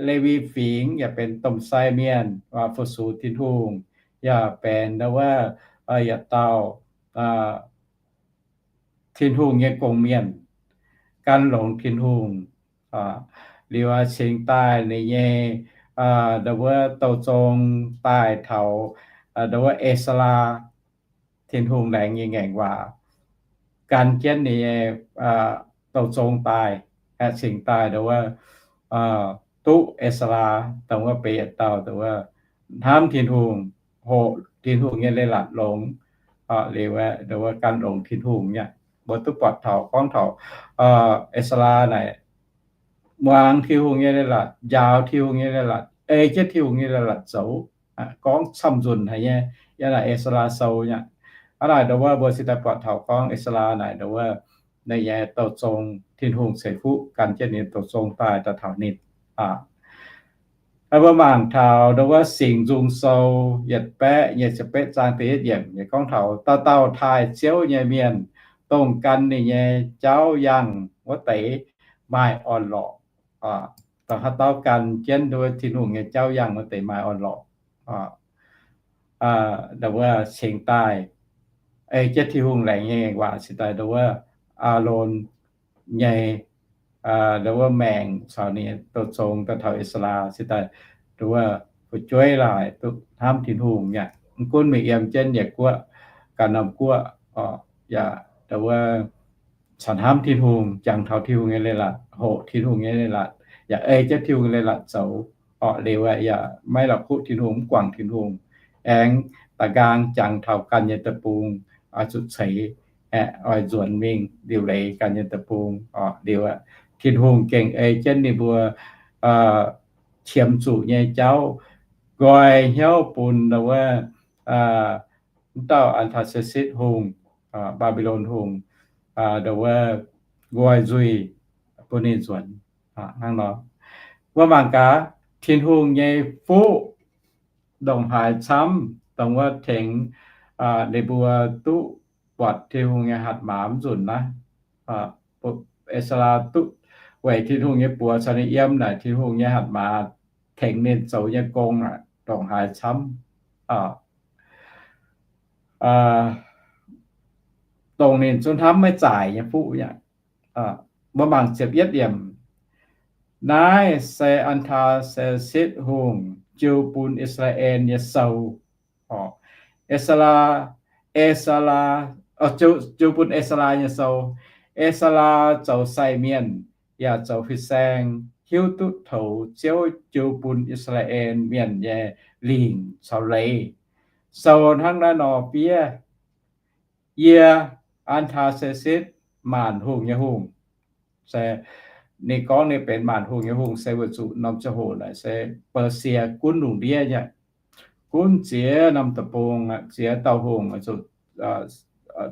Lewi Fingx, yaac benx domh sai mienh, fu-sux Tin-Hungh, yaac benx nduov wuov yietc dauh Tin-Hungh nyei gong-mienh, gan longx Tin-Hungh. Liuz cingx daaih ninh nyei nduov wuov douh zong daaih taux nduov wuov E^saa^laa, Tin-Hungh laengz nyei ngaengc waac gan jienv ninh nyei douh zong daaih, aeqv, cingx daaih nduov wuov duqv E^saa^laa, dongh wuov benx yietc dauh nduov wuov hnamv Tin-Hungh, hoqc Tin-Hungh nyei leiz-latc longx, liuz nduov wuov gan longx Tin-Hungh nyei. Mbuo duqv buatc taux gorngv taux E^saa^laa naaic muangx Tin-Hungh nyei leiz-latc, njaaux Tin-Hungh nyei leiz-latc, ei jienv Tin-Hungh nyei leiz-latc zoux. Gorngv camv-nzunc haic nyei, yiem naaic E^saa^laa Sou nyei. Hnangv naaic nduov wuov mbuo cingx daaih buatc taux gorngv E^saa^laa naaic nduov wuov ninh nyei douh zong, Tin-Hungh ceix fuqv gan jienv ninh douh zong daaih daaih taux ninh. Mbuo mangc taux nduov wuov Singx Nzung Sou yietc baeqv nyic ziepc betv zaang da'yietv yiemc nyei gorngv taux dauh dauh taaih Ziouv nyei mienh, dongh gan ninh nyei jauv yangh wuov deix maaih orn-lorqc. Dongh haaix dauh gan jienv nduov Tin-Hungh nyei jauv yangh wuov deix maaih orn-lorqc. Nduov wuov cingx daaih ei jienv Tin-Hungh laengz nyei waac cingx daaih nduov wuov Aalon nyei nduov wuov maengc caux ninh nyei douh zong daaih taux E^saa^laa cingx daaih nduov wuov fu'jueiv laaic duqv hnamv Tin-Hungh nyei. Mv gunv mingh yiem jienv yietc guoqv ganh norm guoqv, yaac nduov wuov caux hnamv Tin-Hungh, jangx taux Tin-Hungh nyei leiz-latc, hoqc Tin-Hungh nyei leiz-latc, yaac ei jienv Tin-Hungh nyei leiz-latc zoux. Orqc, liuz yaac maiv la'kuqv Tin-Hungh, mv guangc Tin-Hungh, aengx da'nqaang jangx taux ganh nyei deic-bung, oix zuqc ceix, aeqv, oix nzuonx mingh liuc leiz ganh nyei deic-bung. Orqc, liuz Tin-Hungh gengh ei jienv ninh mbuo qiemx zuqc nyei jauv nqoi hnyouv bun nduov wuov wuov dauh Aa^tax^se^sitv Hungh, Mbaa^mbi^lon Hungh, nduov wuov nqoi nzuih bun ninh nzuonx. Hnangv nor, mbuo mangc gaax Tin-Hungh nyei fuqv ndongc haaix camv dongh wuov tengx ninh mbuo duqv buatc Tin-Hungh nyei hatc maaz mv nzunc naaiv. E^saa^laa duqv weic Tin-Hungh nyei buoz caux ninh yiem naaic, Tin-Hungh nyei hatc maaz tengx ninh zoux nyei gong ndongc haaix camv. dongh ninh zungv hnamv maiv zaaic nyei fuqv aqv. Mbuo mangc ziepc yietv yiemc. Naaiv se Aa^taa^se^sitv Hungh jiu bun I^saa^laa^en nyei sou. Ezaa, Ezaa, jiu bun Ezaa nyei sou. Ezaa zoux sai mienh yaac zoux fin-saeng, hiuv duqv toux Ziouv jiu bun I^saa^laa^en Mienh nyei lingc caux leiz. Sou hnangv naaiv nor fiev, Yie, Aa^taa^se^sitv, maanc hungh nyei hungh. Se ninh gorngv ninh benx maanc hungh nyei hungh se weic zuqc norm ziangh hoc naaic se Baasie gunv lungh ndiev nyei, gunv ziex norm deic-bung, ziex dauh hungh zuqc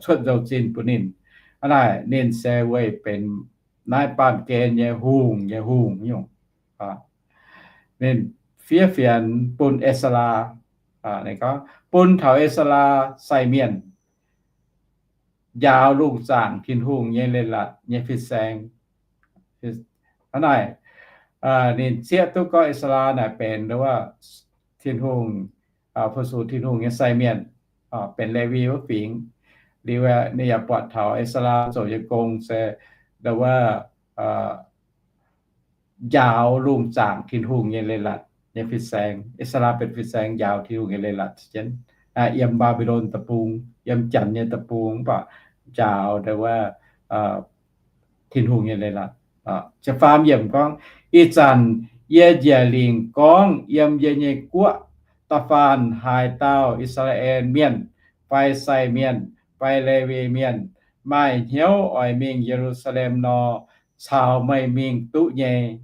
cuotv nzou-zinh bun ninh. Hnangv naaic ninh se weic benx naaiv baamh gen nyei hungh nyei hungh nyungc. Ninh fiev fienx bun Ezaa, bun taux Ezaa sai mienh njaaux lungh zaangc Tin-Hungh nyei leiz-latc nyei fin-saeng. Hnangv naaic, ninh zieqv duqv gorngv Ezaa naaic benx Tin-Hungh, fu-sux Tin-Hungh nyei sai mienh, benx Lewi wuov fingx. Liuz ninh yaac buatc taux Ezaa zoux nyei gong se ndau wuov njaaux lungh zaangc Tin-Hungh nyei leiz-latc nyei fin-saeng. Ezaa benx fin-saeng njaaux Tin-Hungh nyei leiz-latc jienv, yiem Mbaa^mbi^lon deic-bung, yiem Janx nyei deic-bung, mv baac njaaux ndau wuov Tin-Hungh nyei leiz-latc. Ziepc faam yiemc gorngv, Ih zanc yie njiec lingc gorngv yiem yie nyei guoqv da'faanh haaix dauh I^saa^laa^en Mienh fai sai mienh fai Lewi Mienh maaih hnyouv oix mingh Ye^lu^saa^lem nor, caux meih mingh duqv nyei.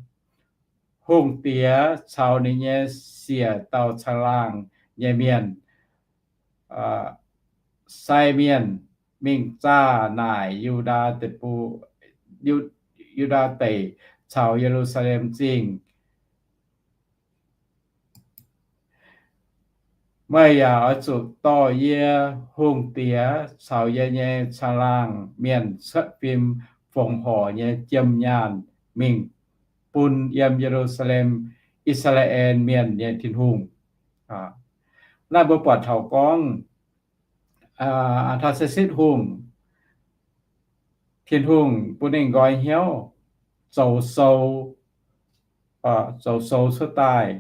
Hungh diex caux ninh nyei siec dauh caangh laangh nyei mienh, sai mienh, mingh zaah naaic Yu^ndaa Deic-Bung, Yu^ndaa Deic caux Ye^lu^saa^lem Zingh. Meih yaac oix zuqc dorh yie hungh diex caux yie nyei caangh laangh mienh cuotv fim fongc horc nyei jiem nyaanh mingh bun yiem Ye^lu^saa^lem, I^saa^laa^en Mienh nyei Tin-Hungh. Naaiv mbuo buatc taux gorngv Aa^taa^se^sitv Hungh, Tin-Hungh bun ninh nqoi hnyouv zoux sou, zoux sou cuotv daaih.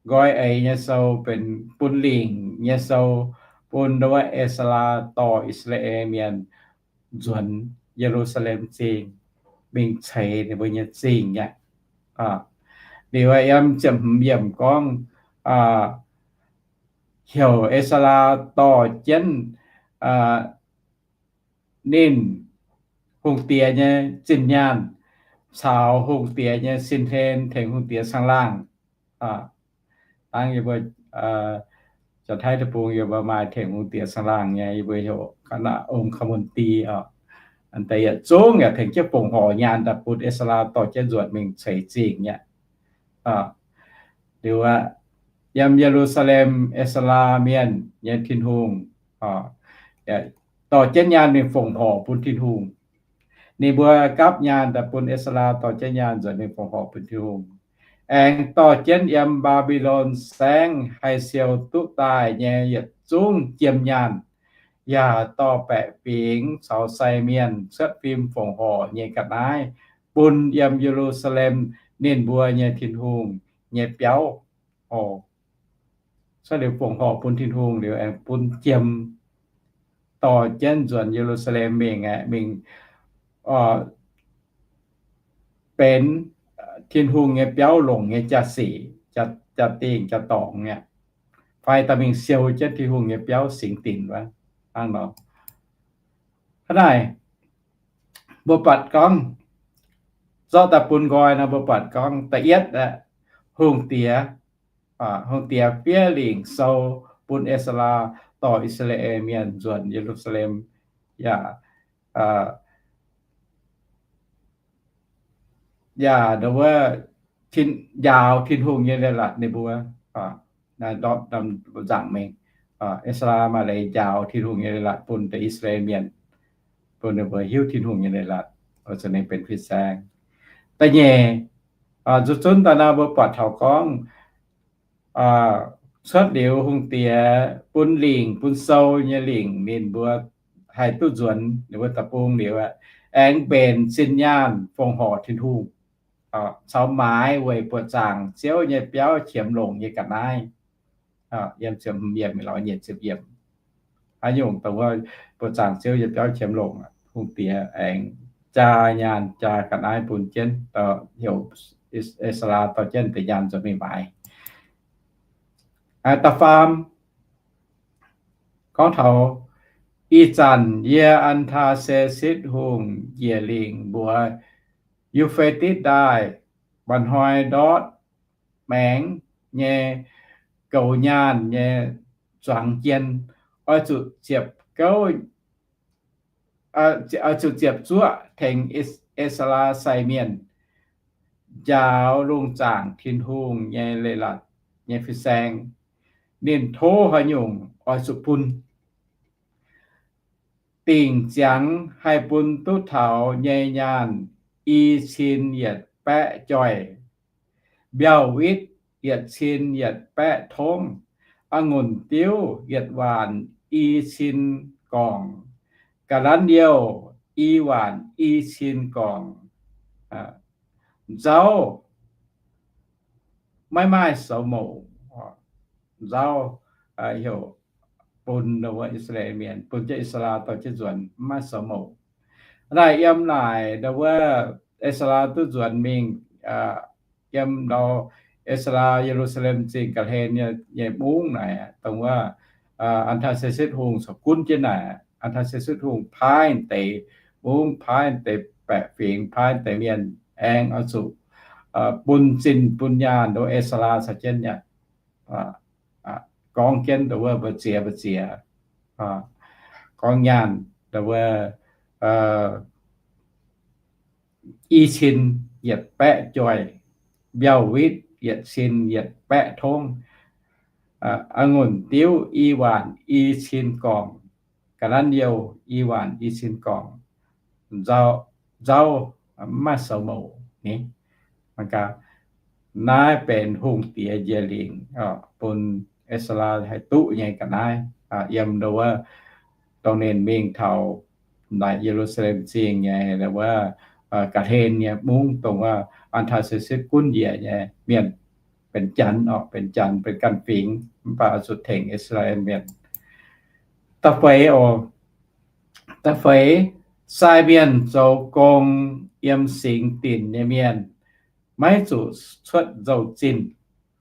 Nqoi eix nyei sou benx bun lingc nyei sou, bun ndau wuov Ezaa dorh I^saa^laa^en Mienh nzuonx Ye^lu^saa^lem Zingh, mingh ceix ninh mbuo nyei zingh aqv. Liuz yiem ziepc hmz yiemc gorngv, heuc Ezaa dorh jienv ninh hungh diex nyei zinh nyaanh caux hungh diex nyei sin-hlen tengx hungh diex caangh laangh. Dangv yie mbuo Janx-Taiv Deic-Bung yie mbuo maaih tengx hungh diex caangh laangh nyei, yie mbuo heuc คณะองคมนตรี oc. Aa, deix yietc zungv yaac tengx jienv fongc horc nyaanh daaih bun Ezaa dorh jienv nzuonx mingh ceix zingh nyei. Liuz aqv, yiem Ye^lu^saa^lem, Ezaa Mienh nyei Tin-Hungh dorh jienv nyaanh mingh fongc horc bun Tin-Hungh. Ninh mbuo gapv nyaanh daaih bun Ezaa dorh jienv nyaanh nzuonx mingh fongc horc bun Tin-Hungh. Aengx dorh jienv yiem Mbaa^mbi^lon Saengv haih siou duqv daaih nyei yietc zungv jiem nyaanh, yaac dorh baeqc fingx caux sai mienh cuotv fim fongc horc nyei ga'naaiv bun yiem Ye^lu^saa^lem, ninh mbuo nyei Tin-Hungh nyei biauv. Cuotv liuz fongc horc bun Tin-Hungh liuz aengx bun jiem dorh jienv nzuonx Ye^lu^saa^lem mingh aqv, mingh benx Tin-Hungh nyei biauv longc nyei jaa-sic, jaa-dingh jaa-dorngx aqv, fai dorh mingh siou jienv Tin-Hungh nyei biauv singx dinc wuov. Hnangv nor, hnangv naaic, mbuo buatc gorngv zorqv daaih bun nqoi nor, mbuo buatc gorngv da'yietv aeqv, hungh diex, hungh diex fiev lingc sou bun Ezaa dorh I^saa^laa^en Mienh nzuonx Ye^lu^saa^lem, yaac, yaac njaaux Tin-Hungh nyei leiz-latc ninh mbuo. Nzaangc mingh, Ezaa maaih leiz njaaux Tin-Hungh nyei leiz-latc bun deix I^saa^laa^en Mienh, bun ninh mbuo hiuv Tin-Hungh nyei leiz-latc, oix zuqc ninh benx fin-saeng. Da'nyeic, zuqc zunv daaih naaiv mbuo buatc taux gorngv, cuotv liuz hungh diex bun lingc, bun sou nyei lingc ninh mbuo haih duqv nzuonx ninh mbuo deic-bung liuz, aengx mbenc zinh nyaanh fongc horc Tin-Hungh, caux maaiz weic buoqc zaangc Ziouv nyei biauv qiemx longc nyei ga'naaiv. Haaix nyungc dongh wuov buoqc zaangc Ziouv nyei biauv qiemx longc, hungh diex aengx jaa nyaanh jaa ga'naaiv bun jienv, heuc E^saa^laa dorh jienv deix nyaanh nzuonx mingh maaiz. Da'faam gorngv taux ih zanc yie An^taa^se^sitv Hungh njiec lingc mbuox Yu^fe^ditv Ndaaih mba'hnoi ndortv maengx nyei goux nyaanh nyei zuangx jien, oix zuqc ziepc gouv, oix zuqc ziepc zuoqv tengx E^saa^laa sai mienh njaaux lungh zaangc Tin-Hungh nyei leiz-latc nyei fin-saeng. Ninh tov haaix nyungc oix zuqc bun. Dingc ziangx haih bun duqv taux nyei nyaanh i cin yietc baeqv joih, mbiauh witv yietc cin yietc baeqv tongv, a'ngunc diuv yietc waanc i cin gorngc, ga'lanv youh i waanc i cin gorngc, nzauv maiv maaih soux mouc. Nzauv heuc bun I^saa^laa^en Mienh, bun jienv I^saa^laa duqv jienv nzuonx, maiv maaih soux mouc. Naaiv yiem naaic ndau wuov E^saa^laa duqv nzuonx mingh, yiem ndau E^saa^laa Ye^lu^saa^lem Zingh ga'hlen nyei mungv naaic, dongh wuov An^taa^se^sitv Hungh corc gunv jienv naaic. An^taa^se^sitv Hungh paaiv deix mungv, paaiv deix baeqc fingx, paaiv deix mienh aengx oix zuqc bun zinh bun nyaanh ndoh E^saa^laa caux jienv nyei gorngv jienv ndau wuov mbu'ziex mbu'ziex gorngv nyaanh ndau wuov i cin yietc baeqv joih, mbiauh witv yietc cin yietc baeqv tongv, a'ngunc diuv i waanc i cin gorngc, ga'lanv youh i waanc i cin gorngc, nzauv maiv maaih soux mouc ni. Naaiv benx hungh diex njiec lingc bun E^saa^laa haih duqv nyei ga'naaiv yiem ndau wuov dongh ninh mingh taux naaic Ye^lu^saa^lem Zingh nyei ndau wuov ga'hlen nyei mungv, dongh wuov An^taa^se^sitv gunv njiec nyei mienh, benx janx oc, benx janx, benx ganh fingx, mv baac zuqc tengx I^saa^laa^en Mienh. Da'feix oc, da'feix, sai mienh zoux gong yiem singx dinc nyei mienh maiv zuqc cuotv nzou-zinh.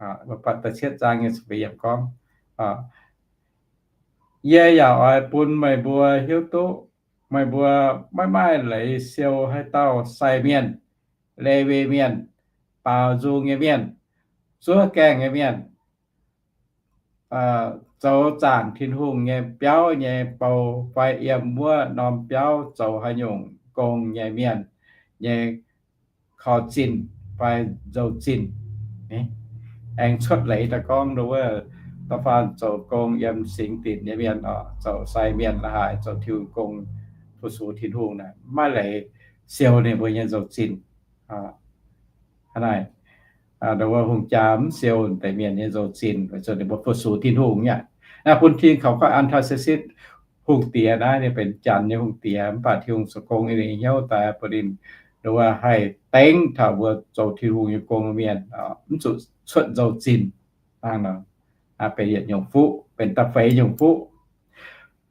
Da'cietv zaang nyei gorngv, yie yaac oix bun meih mbuo hiuv duqv meih mbuo maiv maaih leiz siou haaix dauh sai mienh, Lewi Mienh, baaux nzung nyei mienh, zuov gaengh nyei mienh, zoux zaangc Tin-Hungh nyei biauv nyei bou fai yiem wuov norm biauv zoux haaix nyungc gong nyei mienh nyei korv-zinh fai nzou-zinh. Aengx cuotv leiz daaih gorngv wuov, da'faanh zoux gong yiem singx dinc nyei mienh oc, zoux sai mienh la'haaix, zoux Tin-Hungh gong, fu-sux Tin-Hungh naaic, maiv leiz siou ninh mbuo nyei nzou-zinh. Hnangv naaic, ndau wuov hungh jaa mv siou deix mienh nyei nzou-zinh, weic zuqc ninh mbuo fu-sux Tin-Hungh nyei. Naaiv bun Tin, kaux gorngv An^taa^se^sitv Hungh Diex naaiv ninh benx janx nyei hungh diex, mv baac Tin-Hungh zoux gong yiem ninh hnyouv daaih bun ninh ndau wuov haih dengv taux mbuo zoux Tin-Hungh nyei gong mienh mv zuqc cuotv nzou-zinh. Hnangv nor, benx yietc nyungc fuqv, benx da'feix nyungc fuqv.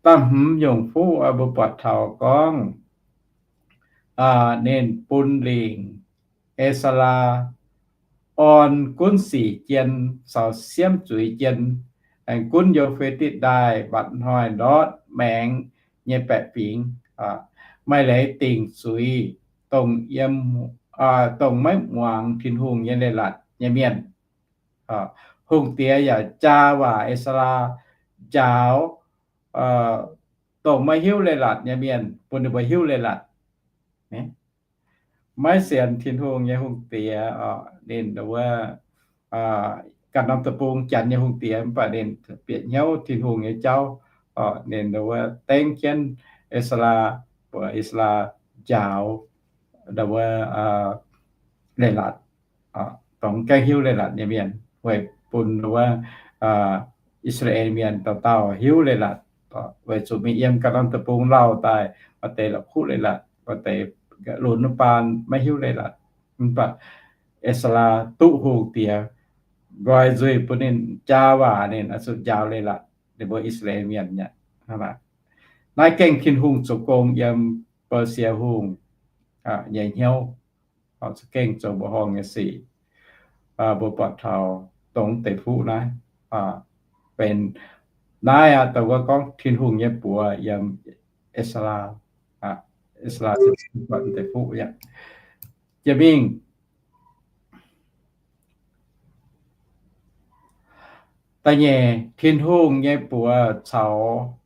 Da'hmz nyungc fuqv mbuo buatc taux gorngv ninh bun lingc E^saa^laa orn gunv sic jien caux siemv zuiz jien, aengx gunv Yu^fe^ditv Ndaaih mba'hnoi ndortv maengx nyei baeqc fingx, maaih leiz dingc zuiz dongh yiem, dongh maiv muangx Tin-Hungh nyei leiz-latc nyei mienh. Hungh diex yaac jaa waac E^saa^laa njaaux dongh maiv hiuv leiz-latc nyei mienh, bun ninh mbuo hiuv leiz-latc. Maiv sienx Tin-Hungh nyei hungh diex, ninh wuov ganh norm deic-bung janx nyei hungh diex, mv baac ninh bieqc hnyouv Tin-Hungh nyei jauv. Ninh wuov dengv jienv E^saa^laa, mbuox E^saa^laa njaaux wuov leiz-latc, dongh gaengh hiuv leiz-latc nyei mienh, weic bun wuov I^saa^laa^en Mienh dauh dauh hiuv leiz-latc. Weic zuqc mingh yiem ganh norm deic-bung lauh daaih, maaih deix la'kuqv leiz-latc, maaih deix lunx wuov baan maiv hiuv leiz-latc. Mv baac Ezra duqv hungh diex nqoi nzuih bun ninh jaa waac, ninh oix zuqc njaaux leiz-latc ninh mbuo I^saa^laa^en Mienh aqv. Naaiv gengh Tin-Hungh zoux gong yiem Baasie Hungh nyei hnyouv, za'gengh zoux mbuoqc horngh nyei sic. Mbuo buatc taux dongh deix fuqv naaiv benx naaiv aqv, dongh wuov gorngv Tin-Hungh nyei buoz yiem Ezra, Ezra deix fuqv aqv. Jiex mingh da'nyeic, Tin-Hungh nyei buoz caux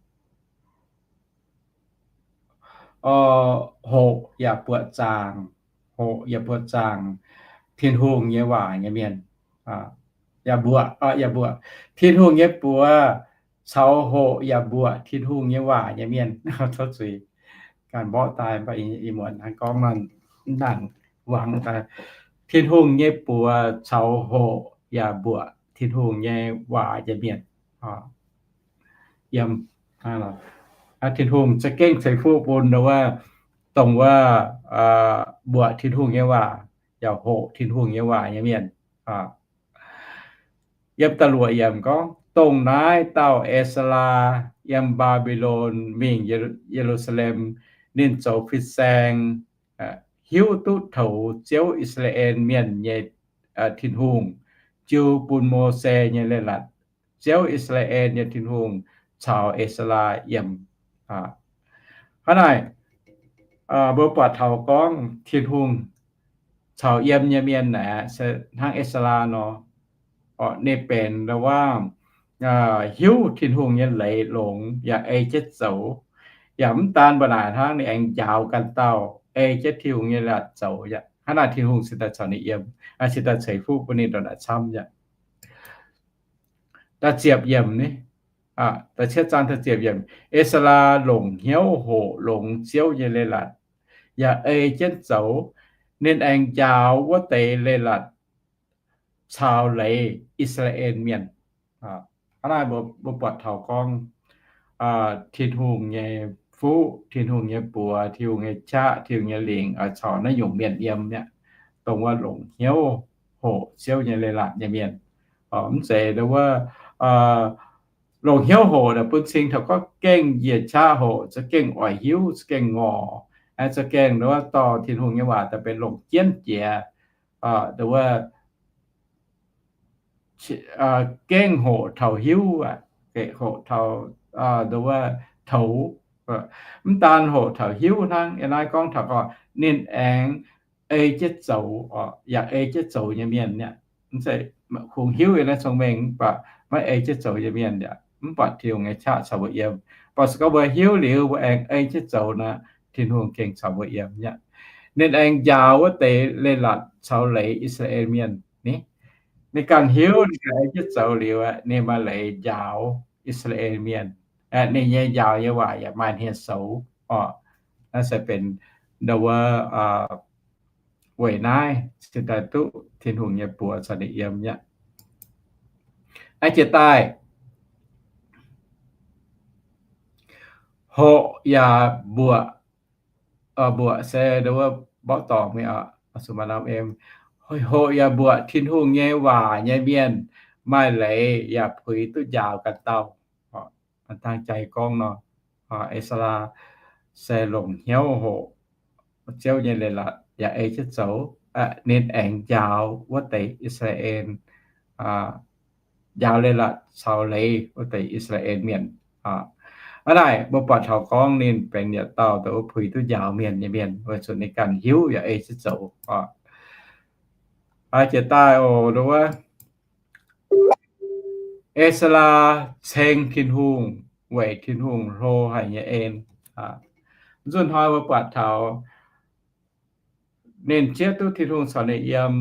hoqc yaac mbuoqc zaangc, hoqc yaac mbuoqc zaangc Tin-Hungh nyei waac nyei mienh. Yaac mbuoqc, yaac mbuoqc Tin-Hungh nyei buoz caux hoqc yaac mbuoqc Tin-Hungh nyei waac nyei mienh. Tov zuiz, ganh mborqv daaih, mv baac ih muonz hnangv gorngv nor, mv nangc wangx daaih. Tin-Hungh nyei buoz caux hoqc yaac mbuoqc Tin-Hungh nyei waac nyei mienh. Yiem Tin-Hungh za'gengh ceix fuqv bun wuov, dongh wuov mbuoqc Tin-Hungh nyei waac yaac hoqc Tin-Hungh nyei waac nyei mienh. Yiem da'luoqc yiemc gorngv, dongh naaiv dauh Ezra yiem Mbaa^mbi^lon mingh Ye^lu^saa^lem, ninh zoux fin-saeng, hiuv duqv toux Ziouv, I^saa^laa^en Mienh nyei Tin-Hungh, jiu bun Mose nyei leiz-latc. Ziouv, I^saa^laa^en nyei Tin-Hungh, caux Ezra yiem. Hnangv naaic, mbuo buatc taux gorngv Tin-Hungh caux yiem nyei mienh naaic se hnangv Ezra nor, ninh benx wuov hiuv Tin-Hungh nyei leiz longx yaac ei jienv zoux. Yaac mv daan mbuo naaic hnangv, ninh aengx njaaux ganh dauh ei jienv Tin-Hungh nyei leiz-latc zoux aqv. Hnangv naaic Tin-Hungh cingx daaih caux ninh yiem, cingx daaih ceix fuqv bun ninh ndongc naaic camv aqv. Da'ziepc yiemc ni, da'cietv zaang da'ziepc yiemc, Ezra longc hnyouv hoqc longx Ziouv nyei leiz-latc, yaac ei jienv zoux. Ninh aengx njaaux wuov deix leiz-latc caux leiz I^saa^laa^en Mienh. Hnangv naaic mbuo buatc taux gorngv Tin-Hungh nyei fuqv, Tin-Hungh nyei buoz, Tin-Hungh nyei qaqv, Tin-Hungh nyei lingc oix caux naaiv nyungc mienh yiem aqv, dongh wuov longc hnyouv hoqc Ziouv nyei leiz-latc nyei mienh. Mv zeiz wuov longc hnyouv hoqc naaic bun cing taux gorngv gengh njiec qaqv hoqc, za'gengh oix hiuv, za'gengh ngorc, za'gengh wuov dorh Tin-Hungh nyei waac daaih benx longc jienv jiex, wuov gengh hoqc taux hiuv, hoqc taux wuov toux. Mv daan hoqc taux hiuv hnangv, yie naaiv gorngv taux gorngv ninh aengx ei jienv zoux, yaac ei jienv zoux nyei mienh aqv. Mv zeiz kungx hiuv yiem naaiv cong-mengh mv baac maiv ei jienv zoux nyei mienh aqv. Mv baac Tin-Hungh nyei qaqv caux mbuo yiem. Mv baac se gorngv mbuo hiuv liuz mbuo aengx ei jienv zoux nor, Tin-Hungh gengh caux mbuo yiem aqv. Ninh aengx njaaux wuov deix leiz-latc caux leiz I^saa^laa^en Mienh ni. Ninh ganh hiuv, ninh ganh ei jienv zoux liuz aqv, ninh maaih leiz njaaux I^saa^laa^en Mienh. Ninh nyei njaaux nyei waac yaac maaih hniev-soux oc. Naaiv se benx ndau wuov weic naaiv cingx daaih duqv Tin-Hungh nyei buoz caux ninh yiem aqv. Aa, jiex daaih, hoqc yaac mbuoqc, mbuoqc se ndau wuov mborqv dorngc mingh oc, zuqc maaih norm em. Hoqc yaac mbuoqc Tin-Hungh nyei waac nyei mienh maaih leiz yaac puix duqv njaaux ganh dauh. Dang jai gorngv nor, Ezra se longc hnyouv hoqc Ziouv nyei leiz-latc yaac ei jienv zoux. Ninh aengx njaaux wuov deix I^saa^laa^en, njaaux leiz-latc caux leiz wuov deix I^saa^laa^en mienh. Hnangv naaic mbuo buatc taux gorngv ninh benx yietc dauh dongh wuov puix duqv njaaux mienh nyei mienh, weic zuqc ninh ganh hiuv yaac ei jienv zoux. Jiex daaih oc, ndau wuov Ezra ceng Tin-Hungh weic Tin-Hungh hlo haic nyei en. Nzunc hnoi mbuo buatc taux ninh zieqv duqv Tin-Hungh caux ninh yiem,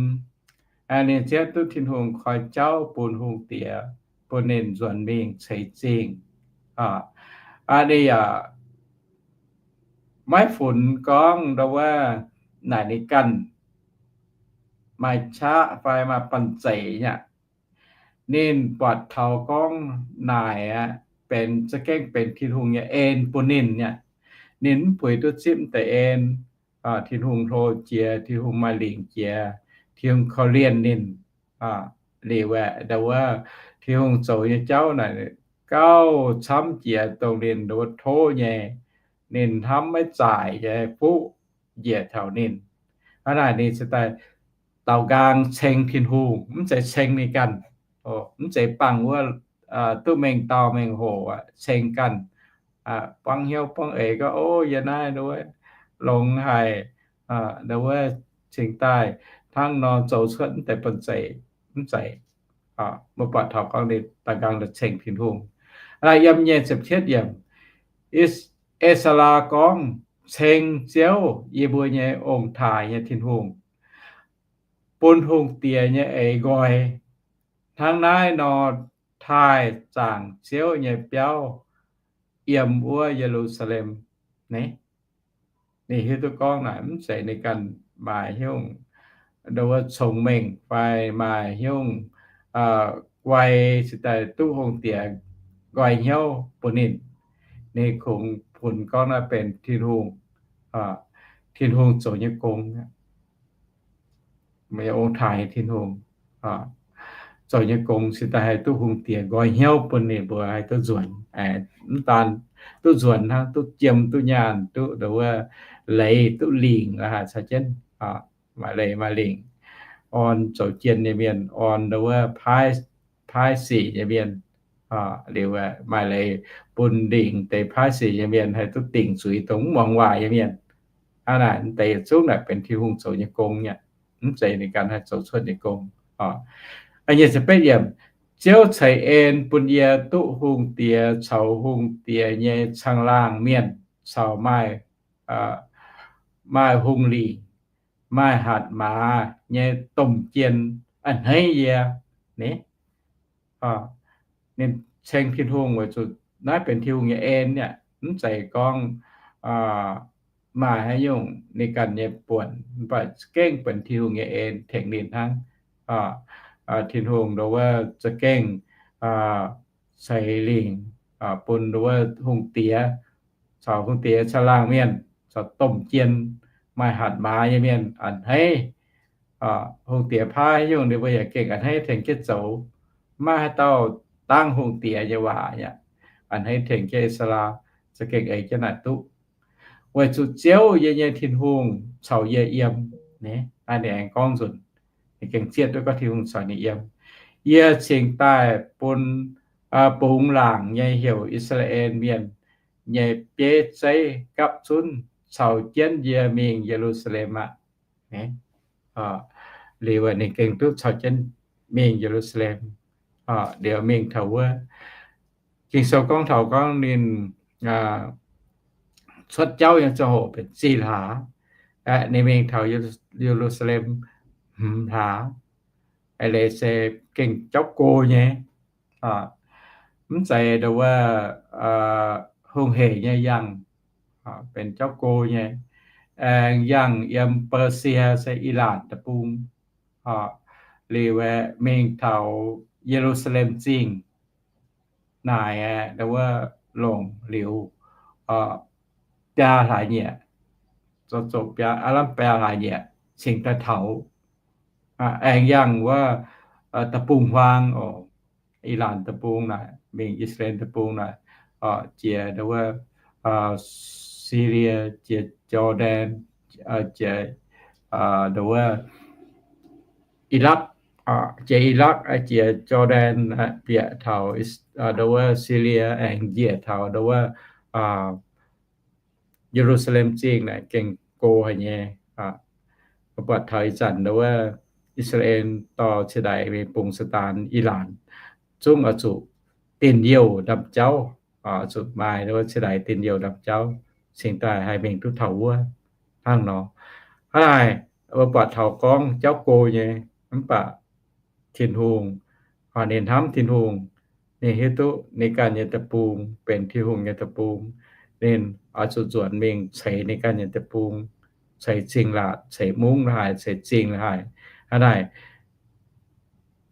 ninh zieqv duqv Tin-Hungh koi jauv bun hungh diex, bun ninh nzuonx mingh ceix zingh. Ninh yaac maiv funx gorngv ndau wuov naaic ninh ganh maaih qaqv fai maaih banh zeic nyei aqv. Ninh buatc taux gorngv naaic aqv, benx za'gengh benx Tin-Hungh nyei en bun ninh nyei. Ninh mv bueix duqv zipv deix en, Tin-Hungh hlo jiex, Tin-Hungh maaih lingc jiex, Tin-Hungh korv-lienh ninh. Liuz aeqv, ndau wuov Tin-Hungh zoux nyei jauv naaic gauh camv jiex dongh ninh ndau wuov tov nyei, ninh hnamv maiv zaaic nyei fuqv njiec taux ninh. Hnangv naaic ninh se daaih daaux nqaang ceng Tin-Hungh, mv zeiz ceng ninh ganh, mv zeiz bangc wuov duqv mengh dauh mengh hoc ceng ganh, buangv hnyouv buangv eix gorngv, O, yie naaiv ndau wuov longx haic, ndau wuov cingx daaih hnangv nor zoux cuotv mv deix banh zeic, mv zeiz. Mbuo buatc taux gorngv ninh daaux nqaang ceng Tin-Hungh. Yiem nyei ziepc cietv yiemc, E^saa^laa gorngv, Ceng Ziouv, yie mbuo nyei ong-taaix nyei Tin-Hungh, bun hungh diex nyei eix nqoi hnangv naaiv nor taaih zaangc Ziouv nyei biauv yiem wuov Ye^lu^saa^lem. Naaiv ninh hiuv duqv gorngv naaic mv zeiz ninh ganh maaih hnyouv ndau wuov congx mengh fai maaih hnyouv guai cingx daaih duqv hungh diex nqoi hnyouv bun ninh. Ninh kungx funx gorngv naaiv benx Tin-Hungh, Tin-Hungh zoux nyei gong, ong-taaix Tin-Hungh zoux nyei gong cingx daaih haih duqv hungh diex nqoi hnyouv bun ninh mbuo haih duqv nzuonx. Mv daan duqv nzuonx hnangv, duqv jiem, duqv nyaanh, duqv ndau wuov leiz, duqv lingc, haaix caux jienv maaih leiz maaih lingc, orn zoux jien nyei mienh, orn ndau wuov paaiv sic nyei mienh, liuz maaih leiz bun lingc deix paaiv sic nyei mienh haih duqv dingc zuiz dongh mv muangx waac nyei mienh. Hnangv naaic deix yietc zungv naaic benx Tin-Hungh zoux nyei gong nyei, mv zeiz ninh ganh haih zoux cuotv nyei gong. Nyic ziepc betv yiemc, Ziouv ceix en bun yie duqv hungh diex caux hungh diex nyei caangh laangh mienh caux maaih, maaih hungh lingc, maaih hatc maaz nyei domh jien a'hneiv yie. Ninh ceng Tin-Hungh weic zuqc naaiv benx Tin-Hungh nyei en nyei, mv zeiz gorngv maaih haaix nyungc ninh ganh nyei buonc, mv baac za'gengh benx Tin-Hungh nyei en tengx ninh hnangv. Tin-Hungh ndau wuov za'gengh ceix lingc bun ndau wuov hungh diex caux hungh diex caangh laangh mienh caux domh jien, maaih hatc maaz nyei mienh a'hneiv. Hungh diex paaiv haaix nyungc ninh mbuo yaac gengh a'hneiv tengx jienv zoux. Maiv maaih haaix dauh dangv hungh diex nyei waac yaac a'hneiv tengx jienv E^saa^laa, za'gengh eix jienv naaic duqv. Weic zuqc Ziouv, yie nyei Tin-Hungh, caux yie yiem. Naaiv ninh aengx gorngv nzunc, ninh gengh zieqv duqv gorngv Tin-Hungh caux ninh yiem. Yie cingx daaih bun bungx laangc nyei heuc I^saa^laa^en Mienh nyei bieiv zeiv gapv zunv caux jienv yie mingh Ye^lu^saa^lem aqv. Liuz ninh gengh duqv caux jienv mingh Ye^lu^saa^lem. Liuz mingh taux wuov, Ging-Sou gorngv taux gorngv ninh cuotv jauv nyei ziangh hoc benx zih hlaax. Ninh mingh taux Ye^lu^saa^lem hmz hlaax. Eix leiz se gengh jauv go nyei, mv zeiz ndau wuov hungh heic nyei yangh, benx jauv go nyei. Aengx yangh yiem Baasie se Ilaatc Deic-Bung, liuz aeqv, mingh taux Ye^lu^saa^lem Zingh naaic aeqv, ndau wuov longc liuz biaa hlaax nyieqc, zoux zoqc biaa, aav lamh biaa hlaax nyieqc cingx daaih taux. Aengx yangh wuov deic-bung-huaang oc, Ilaatc Deic-Bung naaic, mingh I^saa^laa^en Deic-Bung naaic, jiex ndau wuov Silie, jiex Jor^ndaen, jiex ndau wuov Ilakv, jiex Ilakv, jiex Jor^ndaen, bieqc taux ndau wuov Silie, aengx njiec taux ndau wuov Ye^lu^saa^lem Zingh naaic gengh go haic nyei. Buatc taux ih zanc ndau wuov I^saa^laa^en dorh cie-ndaix mingh bungx Saan^daan, Ilaatc zungv oix zuqc dinh youh ndaamv-jauv, zuqc maaih ndau wuov cie-ndaix dinh youh ndaamv-jauv cingx daaih haih mingh duqv taux wuov hnangv nor. Hnangv naaic, mbuo buatc taux gorngv jauv go nyei, mv baac Tin-Hungh, ninh hnamv Tin-Hungh, ninh hiuv duqv ninh ganh nyei deic-bung benx Tin-Hungh nyei deic-bung, ninh oix zuqc nzuonx mingh ceix ninh ganh nyei deic-bung, ceix zingh laatc, ceix mungv la'haaix, ceix zingh la'haaix. Hnangv naaic,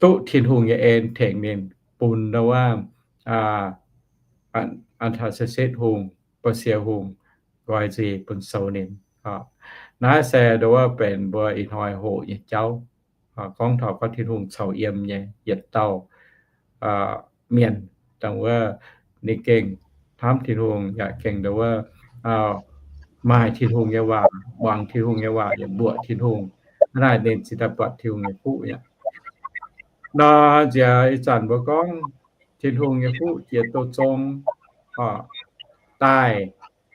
duqv Tin-Hungh nyei en tengx ninh bun ndau wuov Atc-, Atc^ta^se^setv Hungh, Mba'sie Hungh nqoi nzih bun sou ninh. Naaiv se nduov benx mbuo ih hnoi hoqc nyei jauv. Gorngv taux gorngv Tin-Hungh caux yiem nyei yietc dauh mienh, dongh wuov ninh gengh hnamv Tin-Hungh yaac gengh nduov maaih Tin-Hungh nyei waac, muangx Tin-Hungh nyei waac, yaac mbuoqc Tin-Hungh. Hnangv naaic ninh cingx daaih buatc Tin-Hungh nyei fuqv nyei. Nor nziex ih zanc mbuo gorngv Tin-Hungh nyei fuqv jiex douz zong daaih.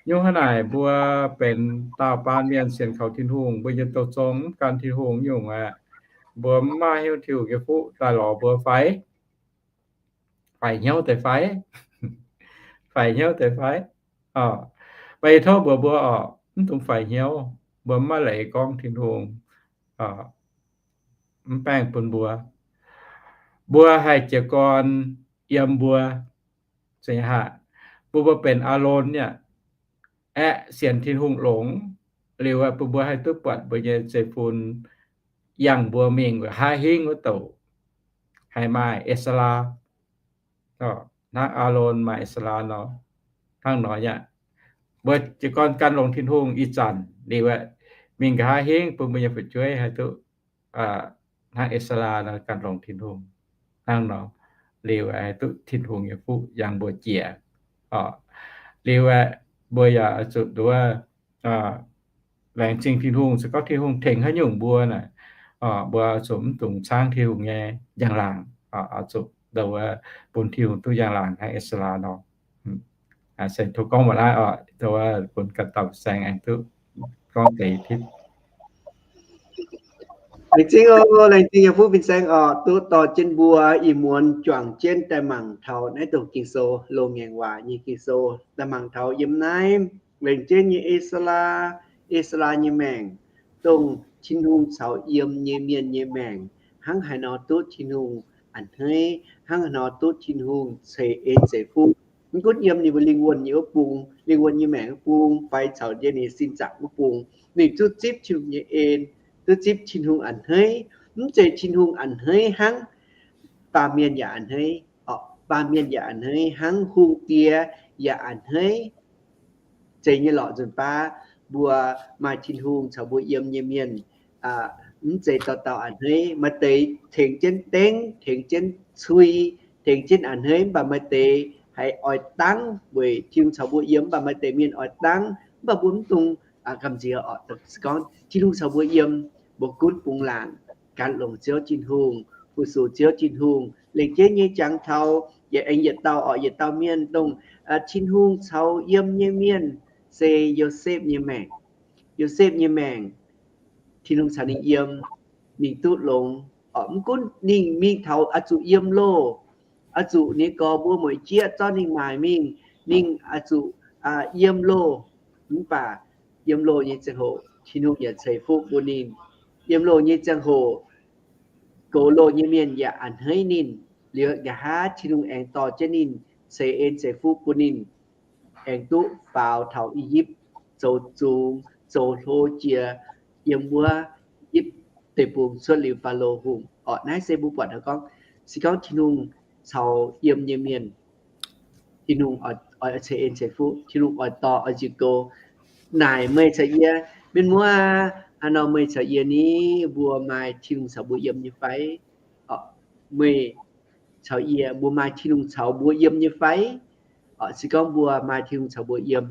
Nyungc hnangv naaic mbuo benx daauh baan mienh sienx kaux Tin-Hungh, mbuo nyei douz zong mv gan Tin-Hungh nyungc aqv. Mbuo mv maaih hnyouv Tin-Hungh nyei fuqv daaih lorz mbuo fai? Faix hnyouv deix fai? Faix hnyouv deix fai? Mv baac yie tov mbuox mbuo oc, mv dungx faix hnyouv. Mbuo mv maaih leiz gorngv Tin-Hungh mv baengh bun mbuo. Mbuo haih jiez gorn yiem mbuo. Zeiz haic, bun mbuo benx Aalon nyei, aeqv, sienx Tin-Hungh longx liuz, bun mbuo haih duqv buatc mbuo nyei zeiv-fun yangh mbuo mingh nqa'haav hingv wuov douc, haih maaih Ezara. Hnangv Aalon maaih Ezara nor, hnangv nor yaac mbuo jiez gorn gan longx Tin-Hungh ih zanc liuz, mingh nqa'haav hingv bun mbuo nyei fu'jueiv haih duqv hnangv Ezara nor gan longx Tin-Hungh. Hnangv nor liuz, haih duqv Tin-Hungh nyei fuqv yangh mbuo jiex. Liuz, mbuo yaac zuqc nduov laengz zingh Tin-Hungh. Se gorngv Tin-Hungh tengx haaix nyungc mbuo naaic, mbuo zuqc mv dungx caangv Tin-Hungh nyei njang-laangc, zuqc nduov bun Tin-Hungh duqv njang-laangc hnangv Ezara nor. Se tov gorngv mbuo naaiv oc, bun ganh dauh saeng aengx duqv gorngv deix hitv. Laengz zingh oc, laengz zingh yaac fuqv fin-saeng oc, duqv dorh jienv mbuo ih muonz juangc jienv daaih mangc taux naaiv dongh Ging-Sou loz-ngaengc waac nyei Ging-Sou, daaih mangc taux yiem naaiv lengc jienv nyei Ezara, Ezara nyei maengc, dongh Tin-Hungh caux yiem nyei mienh nyei maengc, hnangv haaix nor duqv Tin-Hungh a'hneiv, hnangv haaix nor duqv Tin-Hungh ceix en ceix fuqv. Mv gunv yiem ninh mbuo lingh wuonh nyei wuov bung, lingh wuonh nyei maengc wuov bung, fai caux jienv ninh sin zaangc wuov bung, ninh duqv zipv Tin-Hungh nyei en, duqv zipv Tin-Hungh a'hneiv. Mv zeiz Tin-Hungh a'hneiv hnangv, baamh mienh yaac a'hneiv, baamh mienh yaac a'hneiv hnangv, hungh diex yaac a'hneiv. Zeiz nyei lorqc, nzunc baav mbuo maaih Tin-Hungh caux mbuo yiem nyei mienh, mv zeiz dauh dauh a'hneiv. Maaih deix tengx jienv dengv, tengx jienv cui, tengx jienv a'hneiv, mv baac maaih deix haiz oix dangv weic Tin-Hungh caux mbuo yiem, mv baac maaih deix mienh oix dangv, mv baac mbuo mv dungx gamh nziex oc. Se gorngv Tin-Hungh caux mbuo yiem, mbuo gunv bungx laangc gan longx Ziouv Tin-Hungh, fu-sux Ziouv Tin-Hungh. Lengc jeiv nyei jangx taux yietc aengx yietc dauh oc, yietc dauh mienh dongh Tin-Hungh caux yiem nyei mienh se Yosepv nyei maengc. Yosepv nyei maengc, Tin-Hungh caux ninh yiem, ninh duqv longx oc. Mv gunv ninh mingh taux oix zuqc yiem loh, oix zuqc ninh gorx mbuo mueic jieqv zorqv ninh maaic mingh, ninh oix zuqc yiem loh. Mv baac yiem loh nyei ziangh hoc Tin-Hungh yaac ceix fuqv bun ninh. Yiem loh nyei ziangh hoc goux loh nyei mienh yaac a'hneiv ninh. Liuz nqa'haav Tin-Hungh aengx dorh jienv ninh, ceix en ceix fuqv bun ninh, aengx duqv faaux taux I^yipv, zoux zungx zoux hlo jiex yiem wuov I^yipv Deic-Bung cuotv liuz Faalo Hungh oc. Naaiv se mbuo buatc gorngv, se gorngv Tin-Hungh caux yiem nyei mienh, Tin-Hungh oix ceix en ceix fuqv, Tin-Hungh oix dorh oix njiec goux. Naaic meih caux yie, mienh muoz, haaix nor meih caux yie ni, mbuo maaih Tin-Hungh caux mbuo yiem nyei fai? Meih caux yie mbuo maaih Tin-Hungh caux mbuo yiem nyei fai? Se gorngv mbuo maaih Tin-Hungh caux mbuo yiem,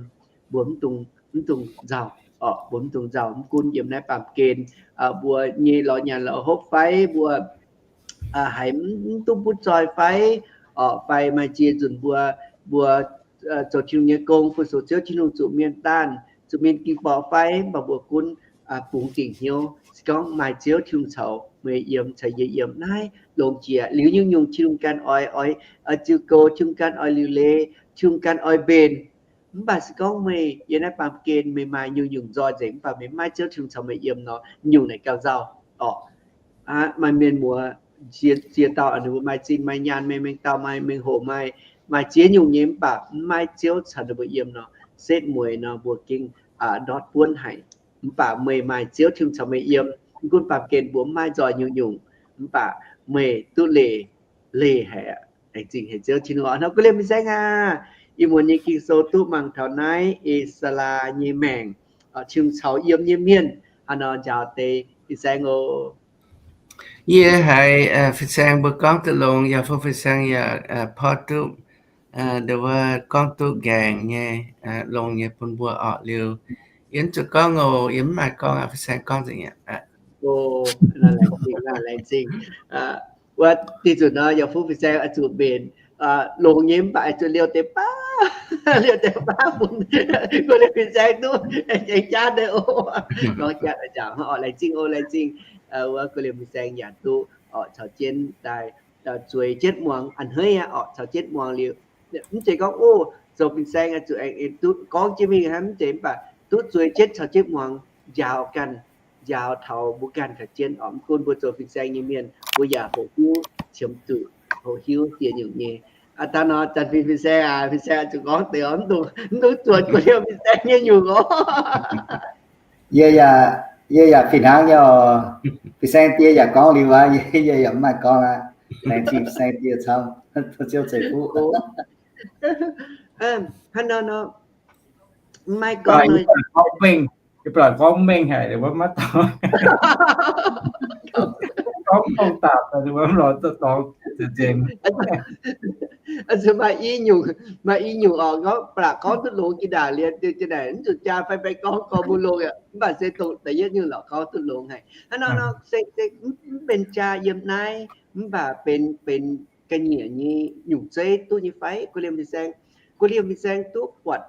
mbuo mv dungx nzauh, mbuo mv dungx nzauh. Mv gunv yiem naaiv baamh gen mbuo nyei lorz nyanc lorz hopv fai mbuo haiz mv duqv butv zoih fai, fai maaih ziex nzunc mbuo, mbuo zoux Tin-Hungh nyei gong, fu-sux Ziouv Tin-Hungh, zuqc mienh daanh, zuqc mienh ging borqc fai, mv baac mbuo gunv bungx dingc hnyouv. Se gorngv maaih Ziouv Tin-Hungh caux meih yiem, caux yie yiem, naaiv longx jiex. Liuz nyungc-nyungc Tin-Hungh ganh oix, oix ziux goux, Tin-Hungh ganh oix liuc leiz, Tin-Hungh ganh oix mbenc. Mv baac se gorngv meih yiem naaiv baamh gen meih maaih nyungc-nyungc nzoih nzengc, mv baac meih mv maaih Ziouv Tin-Hungh caux meih yiem nor, nyungc naaic gauh nzauh oc. Maaih mienh muoz, ziex dauh ninh mbuo maaih zinh maaih nyaanh, maaih mengh dauh, maaih mengh hoc, maaih, maaih ziex nyungc nyei, mv baac mv maaih Ziouv caux ninh mbuo yiem nor, setv mueiz nor mbuo gengh ndortv buonv haic. Mv baac meih maaih Ziouv Tin-Hungh caux meih yiem, mv gunv baamh gen mbuo mv maaih nzoih nyungc-nyungc, mv baac meih duqv leih, leih haic aqv. Laengz zingh haic Ziouv Tin-Hungh oc. Hnamv gu liemh fin-saeng aac, Ih muonz nyei Ging-Sou duqv mangc taux naaiv E^saa^laa nyei maengc, Tin-Hungh caux yiem nyei mienh, hnangv nor njaaux deix fin-saeng oc. Yie haiz fin-saeng mbuo gorngv duqv longx, yaac fu fin-saeng yaac porv duqv, nduov wuov gorngv duqv nqaengc nyei, longx nyei bun mbuo orqc. Liuz yie mv zuqc gorngv oc, yie mv maaih gorngv aqv, fin-saeng gorngv nzengc aqv. Laengz zingh, laengz zingh. Wuov dih zuqc nor, yaac fu fin-saeng oix zuqc mbenc longx nyei mv baac oix zuqc liouh deix baav, liouh deix baav bun gu'liemh fin-saeng duqv aengx jaav deix oc. Gorngv jaav daaih njaaux orqc, laengz zingh oc, laengz zingh. Wuov gu'liemh fin-saeng yaac duqv orqc caux jienv daaih zueiz jienv muangx a'hneiv aqv orqc, caux jienv muangx liuz. Mv zeiz gorngv, o, zoux fin-saeng zuqc aengx duqv gorngv jienv mingh hnangv, mv zeiz, mv baac duqv zueiz jienv caux jienv muangx, njaaux ganh, njaaux taux mbuo ganh ga'jienv orqc. Mv gunv mbuo zoux fin-saeng nyei mienh, mbuo yaac hoqc hiuv qiemx zuqc, hoqc hiuv ziex nyungc nyei. Aa, dangh nor, zanc fin, fin-saeng aac, fin-saeng zuqc gorngv deix oc, mv dungx zuonx gu'liemh fin-saeng nyei nyungc oc. Yie yaac, yie yaac fih hnangv nyei oc. Fin-saeng die yaac gorngv liuz aqv, yie yaac mv maaih gorngv aqv. Laengz zingh fin-saeng die camv, tov Ziouv ceix fuqv. Hnangv nor nor, maiv gorngv, gorngv mengh haic, maiv dorngx, gorngv dongh dapc, mv lorz dorngx nzengc. Maaih i nyungc, maaih i nyungc oc, gorngv ba'laqc gorngv duqv longx jiex ndaangc liuz, diuh jiex naaic mv zuqc jaa fai fai gorngv gorngv mbuo longx aqv. Mv baac se dongh da'yietv nyungc lorqc gorngv duqv longx haic. Hnangv nor nor se, se mv benx jaa yiem naaiv, mv baac benx, benx ga'nyiec nyei nyungc zeiv duqv nyei fai? Gu'liemh fin-saeng, gu'liemh fin-saeng duqv buatc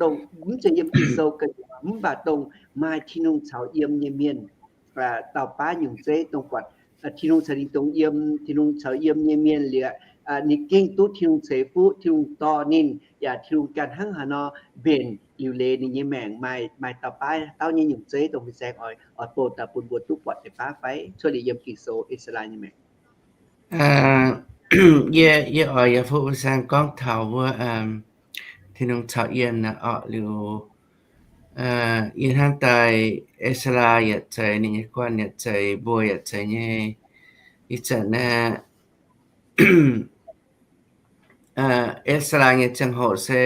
dongh mv zeiz yiem Ging-Sou ga'nyiec, mv baac dongh maaih Tin-Hungh caux yiem nyei mienh dauh baav nyungc zeiv dongh buatc Tin-Hungh caux ninh dongh yiem, Tin-Hungh caux yiem nyei mienh liuz, ninh gengh duqv Tin-Hungh ceix fuqv, Tin-Hungh dorh ninh, yaac Tin-Hungh ganh hnangv haaix nor mbenc liuc leiz ninh nyei maengc. Maaih, maaih dauh baav dauh nyei nyungc zeiv dongh fin-saeng oix, oix bouh daaih bun mbuo duqv buatc deix baav fai? Cuotv liuz yiem Ging-Sou, E^saa^laa nyei maengc. Yie, yie oix yaac fu fin-saeng gorngv taux wuov Tin-Hungh caux yiem naaic orqc. Liuz yie hnamv daaih E^saa^laa yaac zeiz, ninh nyei guanh yaac zeiz, mbuo yaac zeiz nyei. Ih zanc naaiv E^saa^laa nyei ziangh hoc se,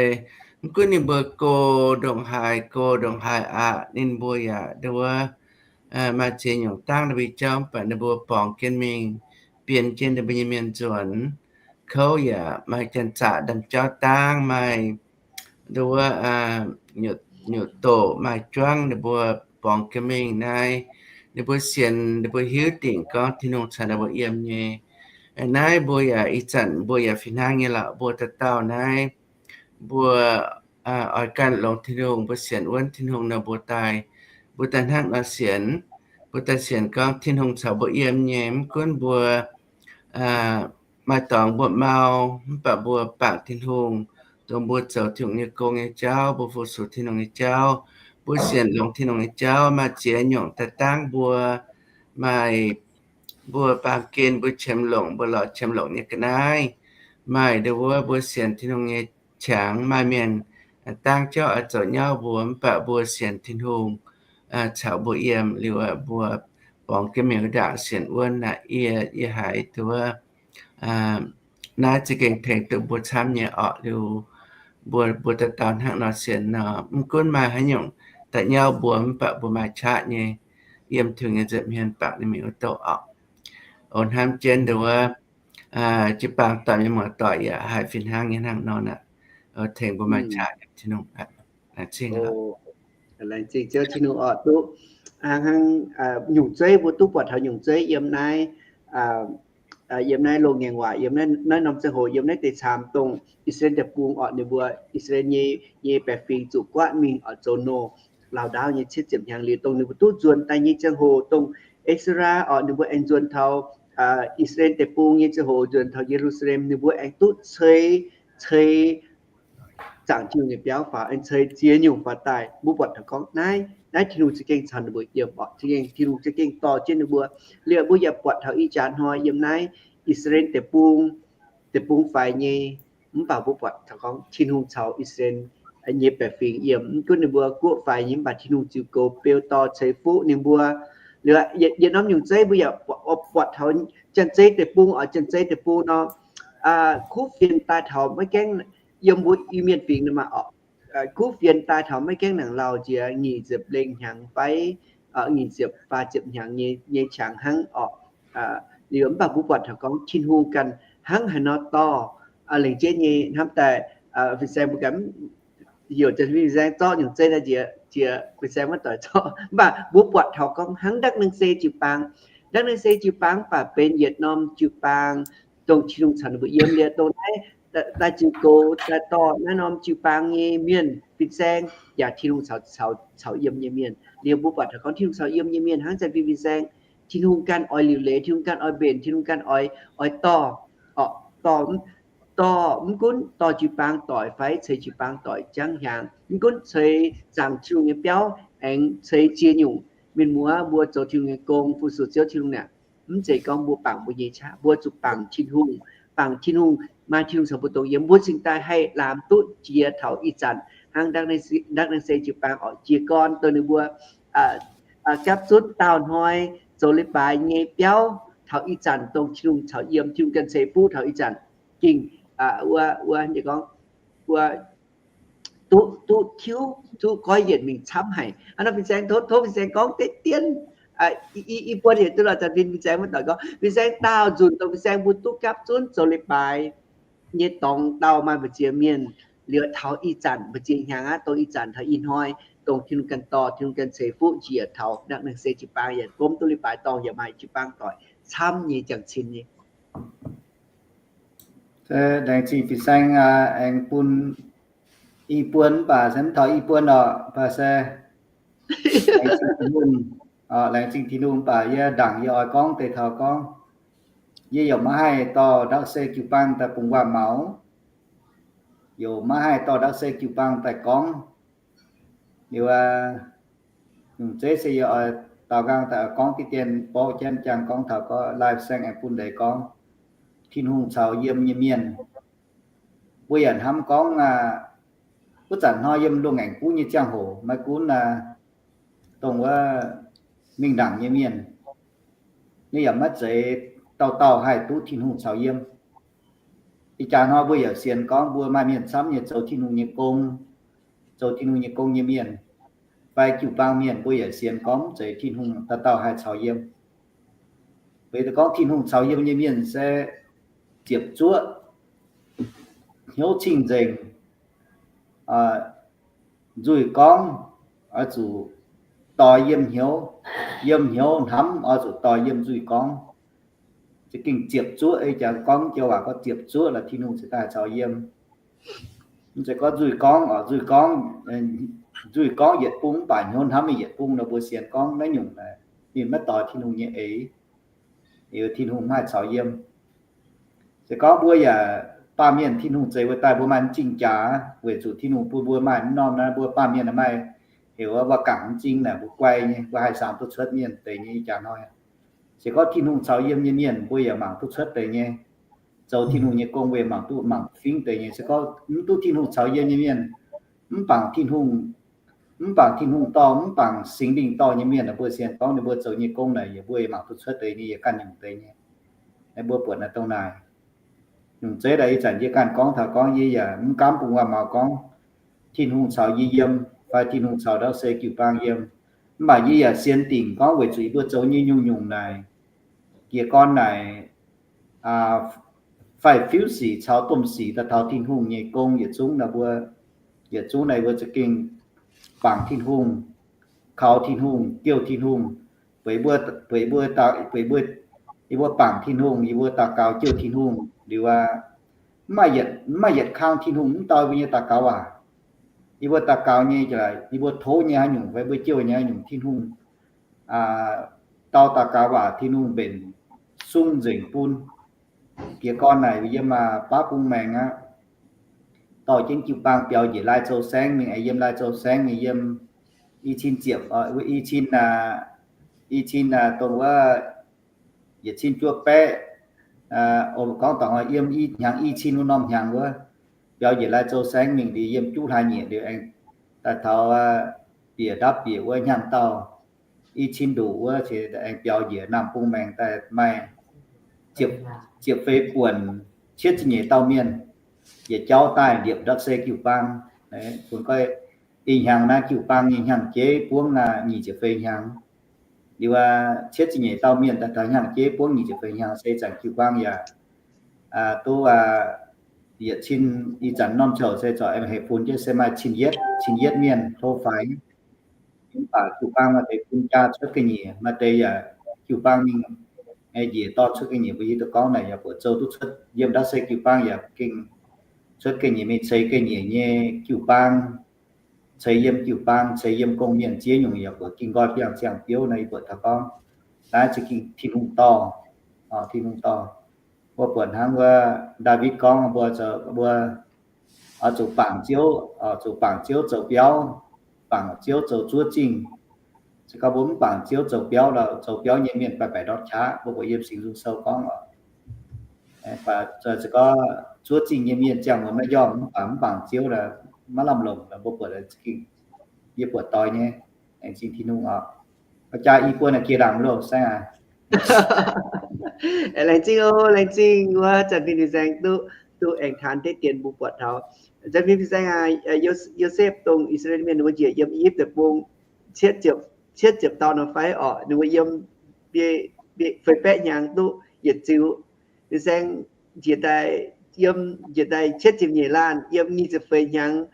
mv gunv ninh mbuo go ndongc haaix, go ndongc haaix aqv, ninh mbuo yaac nduov maaih ziex nyungc dangv ninh mbuo jauv, mv baac ninh mbuo borngz jienv mingh, bienh jienv ninh mbuo nyei mienh nzuonx. Kouv yaac maaih janx-zaqc ndaamv-jauv dangv, maaih nduov nyutc doqc, maaih juangv ninh mbuo borngz jienv mingh naaiv. Ninh mbuo sienx, ninh mbuo hiuv dingc gorngv Tin-Hungh caux ninh mbuo yiem nyei. Naaiv mbuo yaac ih zanc mbuo yaac fih hnangv nyei lorqc. Mbuo dauh dauh naaiv, mbuo oix ganh longx Tin-Hungh, mbuo sienx wuonv Tin-Hungh nor, mbuo daaih, mbuo daaih hnangv nor sienx. Mbuo daaih sienx gorngv Tin-Hungh caux mbuo yiem nyei. Mv gunv mbuo maaih dorngx mbuo mau, mv baac mbuo bangc Tin-Hungh, dongh mbuo zoux Tin-Hungh nyei gong nyei jauv, mbuo fu-sux Tin-Hungh nyei jauv, mbuo sienx longx Tin-Hungh nyei jauv, maaih ziex nyungc daaih dangv mbuo. Maaih mbuo baamh gen mbuo qiemx longc, mbuo lorz qiemx longc nyei ga'naaiv. Maaih nduov mbuo sienx Tin-Hungh nyei qangx. Maaih mienh dangv jauv oix zoux nyauv mbuo, mv baac mbuo sienx Tin-Hungh caux mbuo yiem liuz, mbuo borngz jienv mingh wuov ndaangc sienx wuonv naaic. Yie, yie haiz nduov naaiv za'gengh tengx duqv mbuo camv nyei orqc. Liuz mbuo, mbuo dauh dauh hnangv nor sienx nor, mv gunv maaih haaix nyungc daaih nyauv mbuo, mv baac mbuo maaih qaqv nyei yiem Tin-Hungh nyei nza'hmien bangc ninh mingh wuov douh orqc. O, hnamv jienv nduov jiu-baang doic mienh muoz-doic yaac haih fih hnangv nyei hnangv nor aqv. Tengx mbuo maaih qaqv yiem Tin-Hungh. Laengz zingh Ziouv Tin-Hungh orqc, duqv hnangv, hnangv nyungc zeiv mbuo duqv buatc taux nyungc zeiv yiem naaiv, yiem naaiv loz-ngaengc waac, yiem naaiv norm ziangh hoc, yiem naaiv deix caamx dongh I^saa^laa^en Deic-Bung orqc, ninh mbuo I^saa^laa^en nyei, nyei baeqc fingx zuqc guaatv mingh orqc, zoux nouh, laauh ndaauv nyei cietv ziepc hnyangx liuz, dongh ninh mbuo duqv nzuonx daaih nyei ziangh hoc, dongh Ezra orqc, ninh mbuo aengx nzuonx taux I^saa^laa^en Deic-Bung nyei ziangh hoc, nzuonx taux Ye^lu^saa^lem, ninh mbuo aengx duqv ceix, ceix zaangc Tin-Hungh nyei biauv faaux, aengx ceix ziex nyungc faaux daaih. Mbuo buatc taux gorngv naaiv, naaiv Tin-Hungh za'gengh caux ninh mbuo yiem orqc, za'gengh Tin-Hungh za'gengh dorh jienv ninh mbuo. Liuz mbuo yaac buatc taux ih jaax hnoi yiem naaiv I^saa^laa^en Deic-Bung, Deic-Bung faix nyei, mv baac mbuo buatc taux gorngv Tin-Hungh caux I^saa^laa^en nyei baeqc fingx yiem. Mv gunv ninh mbuo guoqv faix nyei, mv baac Tin-Hungh ziux goux beu dorh ceix fuqv ninh mbuo. Liuz yietc norm nyungc zeiv mbuo yaac buatc taux Janx-Zei Deic-Bung oc, Janx-Zei Deic-Bung nor, kuv fienx daaih taux maiv gaengh yiem mbuo Iu-Mienh fingx nor maah orqc. Kuv fienx daaih taux maiv gaengh nangc lauh njiec nyic ziepc lengh hnyangx fai nyic ziepc faah ziepc hnyangx nyei qangx hnangv orqc. Liuz mv baac mbuo buatc taux gorngv Tin-Hungh ganh hnangv haaix nor dorh lengc jeiv nyei hnamv daaih, fin-saeng mbuo ganh heuc fin-saeng zorqv nyungc zeiv naaiv njiec, jiex fin-saeng maiv doic zorqv. Mv baac mbuo buatc taux gorngv hnangv Ndakv Naeng Se jiu-baang, Ndakv Naeng Se jiu-baang mv baac benx yietc norm jiu-baang dongh Tin-Hungh caux ninh mbuo yiem liuz dongh naaiv daaih ziux goux daaih dorh naaiv norm jiu-baang nyei mienh fin-saeng yaac Tin-Hungh caux, caux yiem nyei mienh. Liuz mbuo buatc taux gorngv Tin-Hungh caux yiem nyei mienh hnangv zanc fin-, fin-saeng, Tin-Hungh ganh oix liuc leiz, Tin-Hungh ganh oix mbenc, Tin-Hungh ganh oix, oix dorh, dorh, dorh mv gunv dorh jiu-baang doic fai ceix jiu-baang doic jangv hnyangx, mv gunv ceix zaangc Tin-Hungh nyei biauv aengx ceix ziex nyungc mienh muoz mbuo zoux Tin-Hungh nyei gong fu-sux Ziouv Tin-Hungh naaic. Mv zeiz gorngv mbuo bangc mbuo nyei qaqv, mbuo zuqc bangc Tin-Hungh, bangc Tin-Hungh, maaih Tin-Hungh caux mbuo dongh yiem, mbuo cingx daaih haih laamz duqv jiex taux ih zanc hnangv Ndakv Naeng Se jiu-baang orqc. Jiez gorn dongh ninh mbuo gapv zunv daauh hnoi zoux leiz-baaix nyei biauv taux ih zanc dongh Tin-Hungh caux yiem, Tin-Hungh ganh ceix fuqv taux ih zanc, gengh wuov, wuov gorngv, wuov duqv, duqv tiuv, duqv goiv yienc mingh camv haic. Hnangv nor fin-saeng tov, tov fin-saeng gorngv deix dienv. I buonv yietc duqv lorz zanc fin, fin-saeng maiv doic gorngv, fin-saeng daauh nzunc dongh fin-saeng mbuo duqv gapv zunv zoux leiz-baaix nyei dorngx dauh maaih mbu'ziex mienh, liuz taux ih zanc mbu'ziex hnyangx aqv, dongh ih zanc taux ih hnoi, dongh Tin-Hungh ganh dorh, Tin-Hungh ganh ceix fuqv njiec taux Ndakv Naeng Se jiu-baang yaac gomv duqv leiz-baaix dorngh yaac maaih jiu-baang doic camv nyei, jangx cin nyei. Laengz zingh fin-saeng aengx bun i buonv, mv baac se mv taux i buonv orqc, mv baac se laengz zingh Tin-Hungh, laengz zingh Tin-Hungh. Mv baac yie ndaangc yie oix gorngv deix taux gorngv, yie yaac maiv haih dorh Ndakv Se jiu-baang daaih bungx waac-maux, yaac maiv haih dorh Ndakv Se jiu-baang daaih gorngv. Liuz nyungc zeiv se yie oix daaux nqaang daaih gorngv diqv dien, borqv jienv jangx gorngv taux gorngv live saeng aengx bun leiz gorngv Tin-Hungh caux yiem nyei mienh. Mbuo yaac hnamv gorngv, wuov zanc hnoi yiem loz-ngaengc guv nyei ziangh hoc maiv gunv dongh wuov mingh ndaangc nyei mienh, ninh yaac maiv zeiz dauh dauh haih duqv Tin-Hungh caux yiem. Ih jaax hnoi mbuo yaac sienx gorngv mbuo maaih mienh camv nyei zoux Tin-Hungh nyei gong, zoux Tin-Hungh nyei gong nyei mienh, fai jiu-baang mienh, mbuo yaac sienx gorngv mv zeiz Tin-Hungh dauh dauh haih caux yiem. Weic gorngv Tin-Hungh caux yiem nyei mienh se ziepc zuoqv, hnyouv cing-nzengc, nzuih gorngv oix zuqc doix yiem hnyouv, yiem hnyouv hnamv oix zuqc doix yiem nzuih gorngv. Za'gengh ziepc zuoqv, ih jaax gorngv joux waac gorngv ziepc zuoqv lorqc, Tin-Hungh cingx daaih caux yiem. Mv zeiz gorngv nzuih gorngv, nzuih gorngv, nzuih gorngv yietc bung mv baac hnyouv hnamv mingh yietc bung nor, mbuo sienx gorngv naaiv nyungc ninh maiv doix Tin-Hungh nyei eix, Tin-Hungh maiv haih caux yiem. Se gorngv mbuo yaac baamh mienh, Tin-Hungh zeix mbuo daaih, mbuo maaih m'zing jaax, weic zuqc Tin-Hungh bun mbuo maaih m'normh naaiv, mbuo baamh mienh maaih heuc waac gangc m'zing naaic, mbuo guai nyei, mbuo haih saeng duqv cuotv mienh deix nyei jaax hnoi. Se gorngv Tin-Hungh caux yiem nyei mienh, mbuo yaac mangc duqv cuotv deix nyei. Zoux Tin-Hungh nyei gong, mbuo yaac mangc duqv, mangc fingv deix nyei. Se gorngv mv duqv Tin-Hungh caux yiem nyei mienh, mv bangc Tin-Hungh, mv bangc Tin-Hungh dorh, mv bangc Singx Lingh dorh nyei mienh, mbuo sienx gorngv ninh mbuo zoux nyei gong naaic, yie mbuo yaac mangc duqv cuotv deix nyei, yaac ganh nyungc deix nyei. Mbuo buatc naaiv dongh naaic. Nyungc zeiv daaih ih zanc yie ganh gorngv taux gorngv yie yaac mv gaamv bungx waac-maux gorngv Tin-Hungh caux yie yiem, fai Tin-Hungh caux ndau se jiu-baang yiem. Mv baac yie yaac sienx dingc gorngv weic zuqc yie mbuo zoux nyei nyungc-nyungc naaic, jiez gorn naaic, faix-fiuv sic caux domh sic daaih taux Tin-Hungh nyei gong yietc zungv naaic, mbuo yietc zungv naaic mbuo za'gengh bangc Tin-Hungh, kaux Tin-Hungh, jouh Tin-Hungh. Bueix mbuo, bueix mbuo, bueix mbuo, yie mbuo bangc Tin-Hungh, yie mbuo daux gaux jouh Tin-Hungh liuz aqv, mv maaih yietc, mv maaih yietc kang Tin-Hungh mv dau mbuo nyei daux gaux aac. Yie mbuo daux gaux nyei, yie mbuo tov nyei haaix nyungc fai mbuo jouh nyei haaix nyungc, Tin-Hungh dau daux gaux waac, Tin-Hungh mbenc sung nzengc bun. Jiez gorn naaic yiem baav bung maengx aqv, dorh jienv jiu-baang biaux njiec Lai Châu saengv mingh, yiem Lai Châu saengv mingh yiem i cin ziepc, i cin, i cin dongh wuov yietc cin juov baeqv, gorngv dongh yiem i hnyangx i cin wuov norm hnyangx wuov, biaux njiec Lai Châu saengv mingh liuz yiem juqv hlaax nyieqc liuz aengx daaih taux bieqc ndapv bieqc wuov hnyangx-daauh i cin nduqc wuov aengx biaux njiec Naamh Bung Maengx daaih maaih ziepc feix buonc cietv ziepc nyeic dauh mienh. yietc jauv daaih liepc ndortv se jiu-baang. Bun goiv ih hnyangx naaiv jiu-baang nyei hnyangx-jeiv buangv naaiv nyic ziepc feix hnyangx. Liuz aac, cietv ziepc nyeic dauh mienh daaih taux hnyangx-jeiv buangv nyic ziepc feix hnyangx se zanc jiu-baang yaac duqv yietc cin. Ih zanc norm ziouc se zorc hei fun jienv se maaih cin yietv, cin yietv mienh hlo faix. Mv baac jiu-baang maaih deix bun jaa cuotv ga'nyiec, maaih deix yaac jiu-baang mingh njiec dorn cuotv ga'nyiec. Mbuo hiuv duqv gorngv naaic yaac buatc zoux duqv cuotv yiem ndau se jiu-baang yaac gengh cuotv ga'nyiec mingh ceix ga'nyiec nyei jiu-baang, ceix yiem jiu-baang, ceix yiem gong-mienh ziex nyungc yaac buatc gengh nqoi biangh ziangh biouv nor. Yie buatc taux gorngv naaiv za'gengh Tin-Hungh dorh, Tin-Hungh dorh. Mbuo buatc hnangv wuov Ndaawitv gorngv mbuo, mbuo oix zuqc bangc Ziouv, zuqc bangc Ziouv zoux biauv, bangc Ziouv zoux zuov zingh. Se gorngv mbuo mv bangc Ziouv zoux biauv, zoux biauv nyei mienh baeqc baeqc ndortv qaqv. Mbuo buatc yiem Singx Nzung Sou gorngv, se gorngv zuov zingh nyei mienh ziangh muonz maiv njormh, mv baac mv bangc Ziouv maiv lamh longc. Mbuo buatc, yie buatc doix nyei, laengz zingh Tin-Hungh oc. Jaa i buo naaic jiex ndaangc mv loh saengv aac. Laengz zingh oc, laengz zingh wuov zanc fingx fin-saeng duqv, duqv aengx taan deix dien mbuo buatc taux. Zanc fingx fin-saeng aac, Yosepv dongh I^saa^laa^en Mienh wuov njiec yiem I^yipv Deic-Bung cietv ziepc dauh nor fai orqc, ninh mbuo yiem feix baeqv hnyangx duqv yietc ziux. Fin-saeng njiec daaih, yiem njiec daaih cietv ziepc nyeic laanh, yiem nyic ziepc feix hnyangx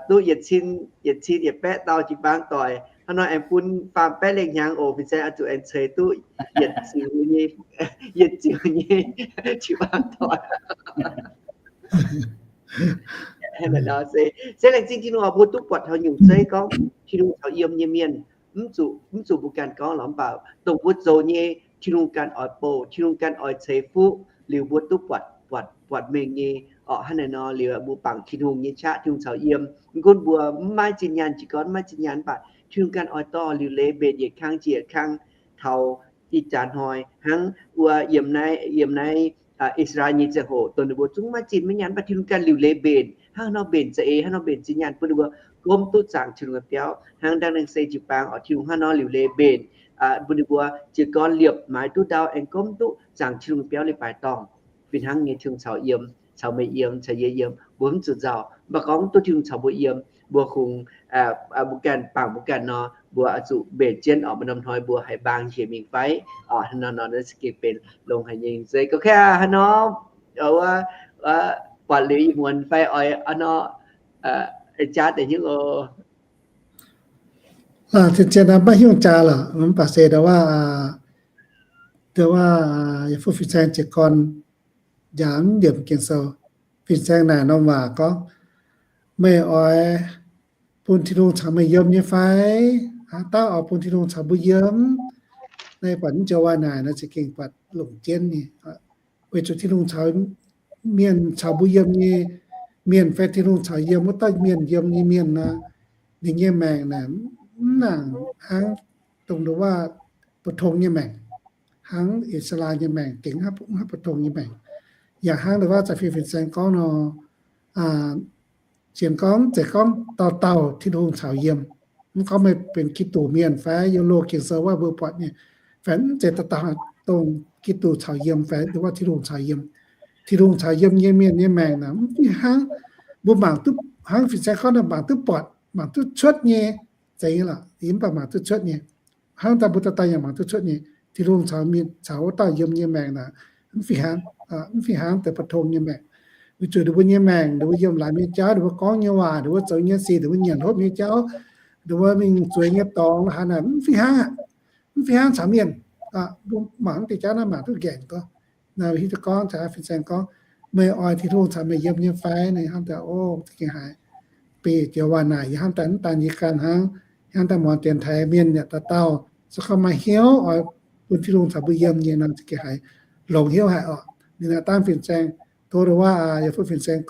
duqv yietc cin, yietc cin yietc baeqv dauh jiu-baang doic. Hnangv nor aengx bun faam baeqv lengh hnyangx oc, fin-saeng oix zuqc aengx ceix duqv yietc ziux nyei, yietc ziux nyei jiu-baang doic. Se, se laengz zingh Tin-Hungh oc, mbuo duqv buatc taux nyungc zeiv gorngv Tin-Hungh caux yiem nyei mienh, mv zuqc, mv zuqc mbuo ganh gorngv lorqc, mv baac dongh mbuo zoux nyei, Tin-Hungh ganh oix bouh, Tin-Hungh ganh oix ceix fuqv, liuz mbuo duqv buatc, buatc, buatc mengh nyei orqc. Hnangv naaic nor liuz mbuo bangc Tin-Hungh nyei qaqv, Tin-Hungh caux yiem. Mv gunv mbuo mv maaih zinh nyaanh, jiez gorn mv maaih zinh nyaanh, mv baac Tin-Hungh ganh oix dorh liuc leiz mbenc yietc kang jiex kang taux ih jaax hnoi hnangv wuov yiem naaiv, yiem naaiv I^saa^laa^en nyei ziangh hoc, dongh ninh mbuo zungv maiv zinh maiv nyaanh, mv baac Tin-Hungh ganh liuc leiz mbenc, hnangv nor mbenc za'eix, hnangv nor mbenc zinh nyaanh bun ninh mbuo gomv duqv zaangc Tin-Hungh nyei biauv. Hnangv dangh naaiv se jiu-baang oc, Tin-Hungh hnangv nor liuc leiz mbenc bun ninh mbuo jiez gorn liepc maaiz duqv ndau aengx gomv duqv zaangc Tin-Hungh biauv leiz-baaix dorngh. Fih hnangv nyei Tin-Hungh caux yiem, caux meih yiem, caux yie yiem, mbuo mv zuqc nzauh. Mv baac gorngv duqv Tin-Hungh caux mbuo yiem, mbuo kungx, mbuo ganh bangc mbuo ganh nor, mbuo oix zuqc mbenc jienv oc, maaih norm hnoi mbuo haiz mbaang njiec mingh fai oc. Hnangv nor nor naaiv se gengh benx longx haic nyei. Se gorngv hnangv nor, wuov, buatc liuz ih muonz fai oix hnangv nor, jaav deix hnyouv oc. Zien-zien maiv hiuv jaax lorqc, mv baac se ndau wuov, ndau wuov, yie fuqv fin-saeng jiez gorn njaaux mv ndiemc Ging-Sou, fin-saeng naaic norm waac gorngv, meih oix bun Tin-Hungh caux meih yiem nyei fai? Haaix dauh oix bun Tin-Hungh caux mbuo yiem? Naaiv buatc mv joux waac naaic nor za'gengh buatc longc jienv nyei. Weic zuqc Tin-Hungh caux mienh caux mbuo yiem nyei mienh fai Tin-Hungh caux yiem wuov dauh mienh yiem nyei mienh nor, ninh nyei maengc naaic mv nangc hnangv dongh ndau wuov, bu tong nyei maengc, hnangv I^saa^laa^en nyei maengc gengh hnangv bu tong nyei maengc. Yaac hnangv ndau wuov zanc fingx fin-saeng gorngv nor, zien gorngv, mv zeiz gorngv dauh dauh Tin-Hungh caux yiem. Mv gorngv meih benx Giduc mienh fai yiem loz Ging-Sou wuov mbuo buatc nyei, fai mv zeiz dauh dauh dongh Giduc caux yiem fai ndau wuov Tin-Hungh caux yiem. Tin-Hungh caux yiem nyei mienh nyei maengc naaic mv fih hnangv mbuo mangc duqv, hnangv fin-saeng gorngv nor mangc duqv buatc, mangc duqv cuotv nyei zeiz lorqc, mv baac mangc duqv cuotv nyei. Hnangv daaih mbuo dauh dauh yaac mangc duqv cuotv nyei, Tin-Hungh caux mienh caux wuov dauh yiem nyei maengc naaic mv fih hnangv, mv fih hnangv deix bu tong nyei maengc. Weic zuqc ninh mbuo nyei maengc, ninh mbuo yiem laangz nyei jauv, ninh mbuo gorngv nyei waac, ninh mbuo zoux nyei sic, ninh mbuo nyanc hopv nyei jauv, ninh mbuo mingh zueiz nyei dorngx la'haaix naaic mv fih hnangv, mv fih hnangv caux mienh. Mbuo mangc mv deix jauv naaiv mangc duqv nqaengc gorngv. Naaiv hiuv duqv gorngv, fin-saeng gorngv, meih oix Tin-Hungh caux meih yiem nyei fai? Naaiv hnamv daaih, o, za'gengh haiz beiv joux waac naaic yie hnamv daaih mv daan yie ganh hnangv, hnamv daaih muangx dienx taaix mienh yaac dauh dauh, se gorngv maaih hnyouv oix bun Tin-Hungh caux mbuo yiem nyei nor, za'gengh haiz longx hnyouv haic oc. Ninh naaic dangh fin-saeng, tov ndau wuov, yie fuqv fin-saeng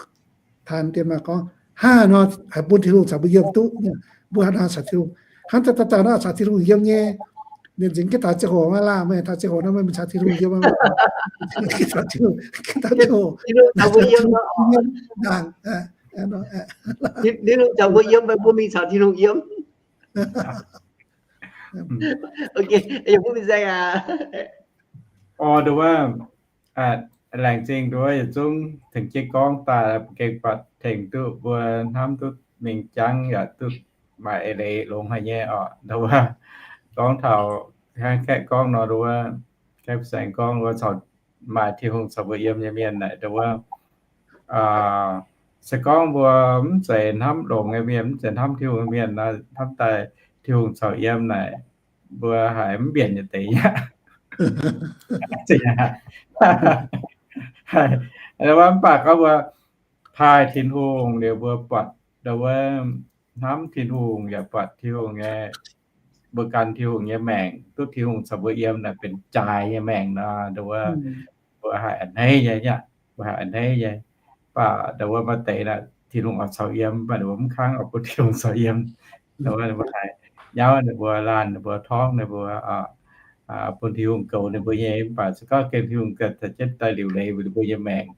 taan dien maaih gorngv, hnangv haaix nor haih bun Tin-Hungh caux mbuo yiem duqv? Mbuo hnangv haaix nor caux Tin-Hungh, hnangv dauh dauh nor caux Tin-Hungh yiem nyei. Ninh nzengc jienv taux ziangh hoc maiv laanh, meih taux ziangh hoc nor meih mingh caux Tin-Hungh yiem, caux Tin-Hungh, caux Tin-Hungh, caux Tin-Hungh yiem ndaangc. Tin-Hungh caux mbuo yiem fai mbuo mingh caux Tin-Hungh yiem? Ok, yie fuqv fin-saeng aac. Orv, ndau wuov, Laengz zingh nduov yietc zungv tengx jienv gorngv daaih, gengh buatc tengx duqv mbuo hnamv duqv mingh jangv yaac duqv maaih eix leiz longx haic nyei oc. Nduov gorngv taux hnangv kaeqv gorngv nor, nduov kaeqv saeng gorngv wuov caux maaih Tin-Hungh caux mbuo yiem nyei mienh naaic, nduov se gorngv mbuo mv zeiz hnamv longx nyei mienh, mv zeiz hnamv Tin-Hungh nyei mienh nor, hnamv daaih Tin-Hungh caux yiem naaic, mbuo haiz mv mbienc nyei deix aqv. Mv baac gorngv mbuo taaih Tin-Hungh liuz mbuo buatc, nduov hnamv Tin-Hungh yaac buatc Tin-Hungh nyei, mbuo gan Tin-Hungh nyei maengc, duqv Tin-Hungh caux mbuo yiem naaic benx jaaix nyei maengc nor, nduov mbuo haih a'hneiv nyei aqv. Mbuo haih a'hneiv nyei. Mv baac nduov maaih deix naaic Tin-Hungh oix caux yiem, mv baac ninh mbuo mv kangv oix bun Tin-Hungh caux yiem. Nduov mbuo haih nyauv ninh mbuo, laanh ninh mbuo, torngv ninh mbuo, bun Tin-Hungh goux ninh mbuo nyei. Mv baac se gorngv gengh Tin-Hungh ganh taux jienv daaih liuc leiz ninh mbuo nyei maengc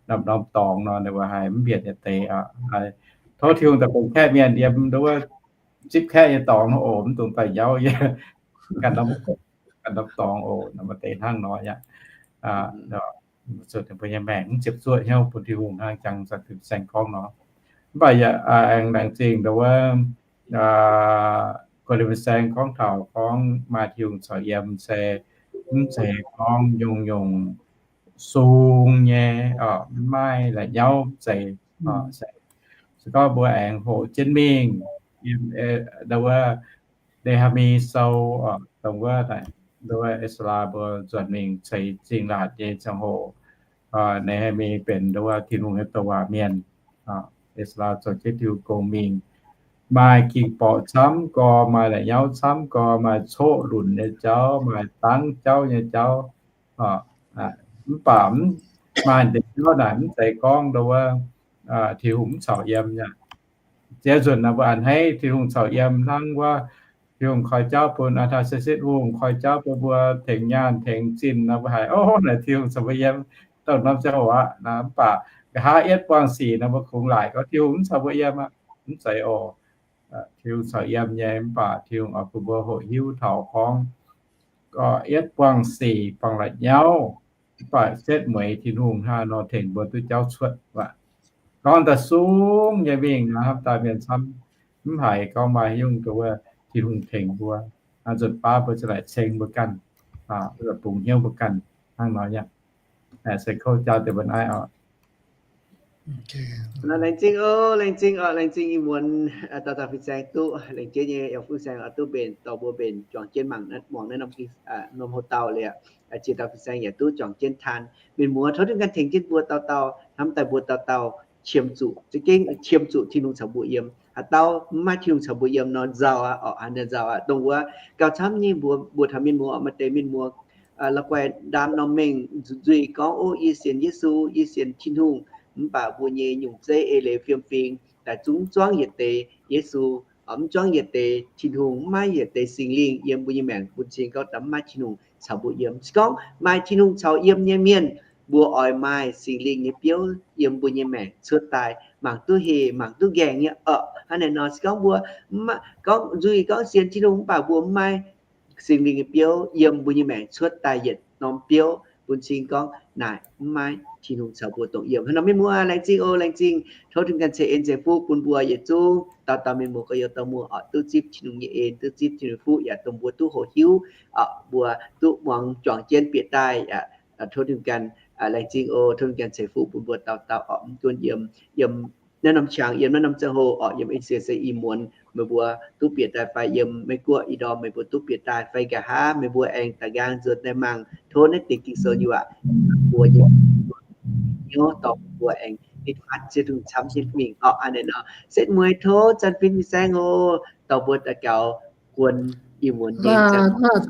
norm-norm dorngx nor, ninh mbuo haih mv mbienc nyei deix oc. Tov Tin-Hungh daaih benx kaeqv mienh yiem nduov zipv kaeqv nyei dorngx oc, mv dungx daaih nyauv yie ganh norm, ganh norm dorngx oc. Nor maaih deix hnangv nor aqv. Zuotc ninh mbuo nyei maengc mv ziepc zuoqv hnyouv bun Tin-Hungh hnangv jangx zanc fim saeng gorngv nor. Mv baac yaac aengx laengz zingh nduov wuov, guax liuz fim saeng gorngv taux gorngv maaih Tin-Hungh caux yiem se mv zeiz gorngv nyungc-nyungc sung nyei, mv maaih la'nyauv mv zeiz. Se gorngv mbuo aengx hoqc jienv mingh, nduov wuov, Ne^haa^mi Sou, dongh wuov, nduov wuov Ezra mbuo nzuonx mingh ceix zingh laatc nyei ziangh hoc, Ne^haa^mi benx nduov wuov Tin-Hungh nyei douc waac mienh. Ezra zoux jienv Tin-Hungh gong mingh, maaih ging-borqc camv gorx, maaih la'nyauv camv gorx, maaih coqv lunc nyei jauv, maaih dangv jauv nyei jauv. Mv baac maaih deix jauv naaic mv zeiz gorngv nduov wuov Tin-Hungh mv caux yiem aqv. Ziex nzunc naaic mbuo a'hneiv Tin-Hungh caux yiem hnangv wuov, Tin-Hungh koi jauv bun Aa^taa^se^setv Hungh, koi jauv bun mbuo tengx nyaanh tengx zinh nor, mbuo haiz, o, naaic Tin-Hungh caux mbuo yiem dongh norm ziangh hoc aqv. Mv baac nqa'haav yietv buangh sic nor, mbuo kungx laaic gorngv Tin-Hungh mv caux mbuo yiem aqv. Mv zeiz oc. Tin-Hungh caux yiem nyei, mv baac Tin-Hungh oix bun mbuo hoqc hiuv taux gorngv yietv buangh sic, buangh la'nyauv, mv baac setv mueiz Tin-Hungh hnangv nor tengx mbuo duqv jauv cuotv aqv. Gorngv daaih sung nyei mingh nor, hnamv daaih mienh camv mv haiz gorngv maaih nyungc nduov wuov Tin-Hungh tengx mbuo. Nzunc baav mbuo ziouc laaic ceng mbuo ganh, bungx hnyouv mbuo ganh hnangv nor aqv. Se kouv jaa deix mbuo naaiv oc. Laengz zingh oc, laengz zingh oc, laengz zingh ih muonz dauh dauh fin-saeng duqv laengz jienv nyei, yaac fin-saeng oix duqv mbenc dorh mbuo mbenc juangc jienv mangc muangx naaiv norm, norm houv dauh liuz, ziex dauh fin-saeng yaac duqv juangc jienv taan. Mienh muoz tov Tin-Hungh ganh tengx jienv mbuo dauh dauh, hnamv daaih mbuo dauh dauh qiemx zuqc, za'gengh qiemx zuqc Tin-Hungh caux mbuo yiem. Haaix dauh mv maaih Tin-Hungh caux mbuo yiem nor, nzauh aqv oc, haaix nor nzauh aqv. Dongh wuov gauh camv nyei mbuo, mbuo taux mienh muoz, maaih deix mienh muoz la'guaih ndaam norm mengh nzuih gorngv, o, yie sienx Yesu, yie sienx Tin-Hungh, mv baac mbuo nyei nyungc zeiv eix leiz fiem-fingx daaih zungv mv zuangv yietc deix Yesu, mv zuangv yietc deix Tin-Hungh, mv maaih yietc deix Singx Lingh yiem mbuo nyei maengc, bun cing gorngv daaih mv maaih Tin-Hungh caux mbuo yiem. Se gorngv maaih Tin-Hungh caux yiem nyei mienh, mbuo oix maaih Singx Lingh nyei biouv yiem mbuo nyei maengc cuotv daaih, mangc duqv heh, mangc duqv nqaengc nyei oc. Hnangv naaiv nor, se gorngv mbuo gorngv nzuih gorngv sienx Tin-Hungh mv baac mbuo mv maaih Singx Lingh nyei biouv yiem mbuo nyei maengc cuotv daaih yietc norm biouv, bun cing gorngv naaic mv maaih Tin-Hungh caux mbuo dongh yiem. Hnangv nor mienh muoz, laengz zingh oc, laengz zingh. Tov Tin-Hungh ganh ceix en ceix fuqv bun mbuo yietc zungv dauh dauh mienh muoz gorx-youz dorh muoz oc, duqv zipv Tin-Hungh nyei en, duqv zipv Tin-Hungh nyei fuqv, yaac dongh mbuo duqv hoqc hiuv oc, mbuo duqv muangx juangc jienv bieqc daaih yaac tov Tin-Hungh ganh laengz zingh oc, tov Tin-Hungh ganh ceix fuqv bun mbuo dauh dauh oc, mv gunv yiem, yiem naaiv norm qangx, yiem naaiv norm ziangh hoc oc, yiem Asia se ih muonz meih mbuo duqv bieqc daaih fai yiem Meiv Guoqv ih ndorm meih mbuo duqv bieqc daaih fai nqa'haav meih mbuo aengx da'nqaang nzuonx daaih mangc, tov naaiv deix Ging-Sou nyei waac bun mbuo nyei hnyouv dorh mbuo aengx nitv fatv Ziouv Tin-Hungh camv jienv mingh oc. Aa, naaiv nor setv mueiz tov Zanc Fin fin-saeng oc, dorh mbuo daux gaux guon ih muonz nyei ziangh hoc.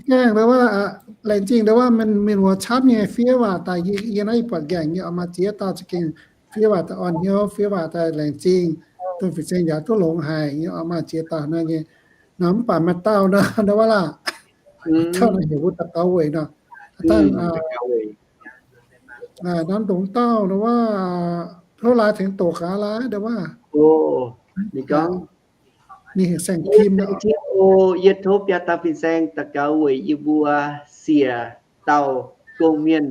Laengz zingh ndau wuov mienh muoz camv nyei fiev waac daaih, yie naaiv yie buatc nqaengc yie oix maaih ziex dauh za'gengh fiev waac daaih orn hnyouv, fiev waac daaih laengz zingh, dongh fin-saeng yaac duqv longx haic, yie oix maaih ziex dauh naaiv nyei. Nor mv baac maaih dauh ndau wuov laac, dauh naaiv heuc wuov daux gaux weic nor, dangh norm ndongc dauh ndau wuov, hlo laaix tengx doqc gaax laaix ndau wuov. Ninh gorngv, ninh heuc Saeng Kim. Yie tov biaa dauh fin-saeng daux gaux weic yie mbuo siec dauh gong-mienh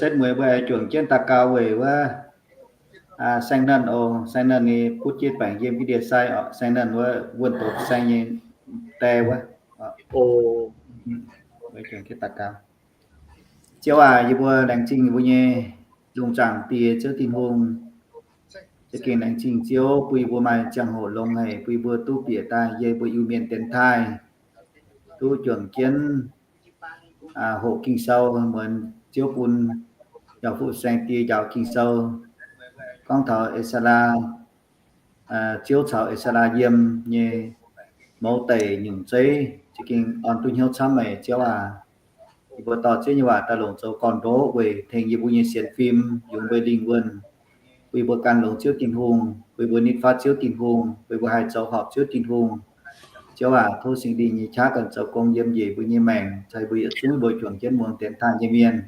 setv mueiz mbuo aengx juangc jienv daux gaux weic wuov Saeng Nanv oc. Saeng Nanv ninh butv jienv baengc yiem ga'ndiev sai oc. Saeng Nanv wuov wuonh doz saeng nyei die wuov. Ziouv aac, yie mbuo laengz zingh mbuo nyei lungh zaangc Diex Ziouv Tin-Hungh. Za'gengh laengz zingh Ziouv bun yie mbuo maaih ziangh hoc longx haic, bun yie mbuo duqv bieqc daaih yiem mbuo Iu-Mienh dienx taaih, duqv juangc jienv hoqc Ging-Sou, muonz Ziouv bun Njaaux Fuqv Saeng Die njaaux Ging-Sou, gorngv taux Ezara, Ziouv caux Ezara yiem nyei mouz deic nyungc zeiv, za'gengh orn duqv hnyouv camv meih Ziouv aac. Yie mbuo dorh Ziouv nyei waac daaih longc zoux gorn-ndoqv weic tengx yie mbuo nyei sienx fim yungz mbuo lingh wuonh, bun yie mbuo gan longx Ziouv Tin-Hungh, bun yie mbuo nitv fatv Ziouv Tin-Hungh, bun yie mbuo haih zoux horpc Ziouv Tin-Hungh. Ziouv aac, tov Singx Lingh nyei qaqv ganh zoux gong yiem njiec mbuo nyei maengc, caux yie mbuo yietc zungv mbuo juangc jienv muangx dienx taaih nyei mienh,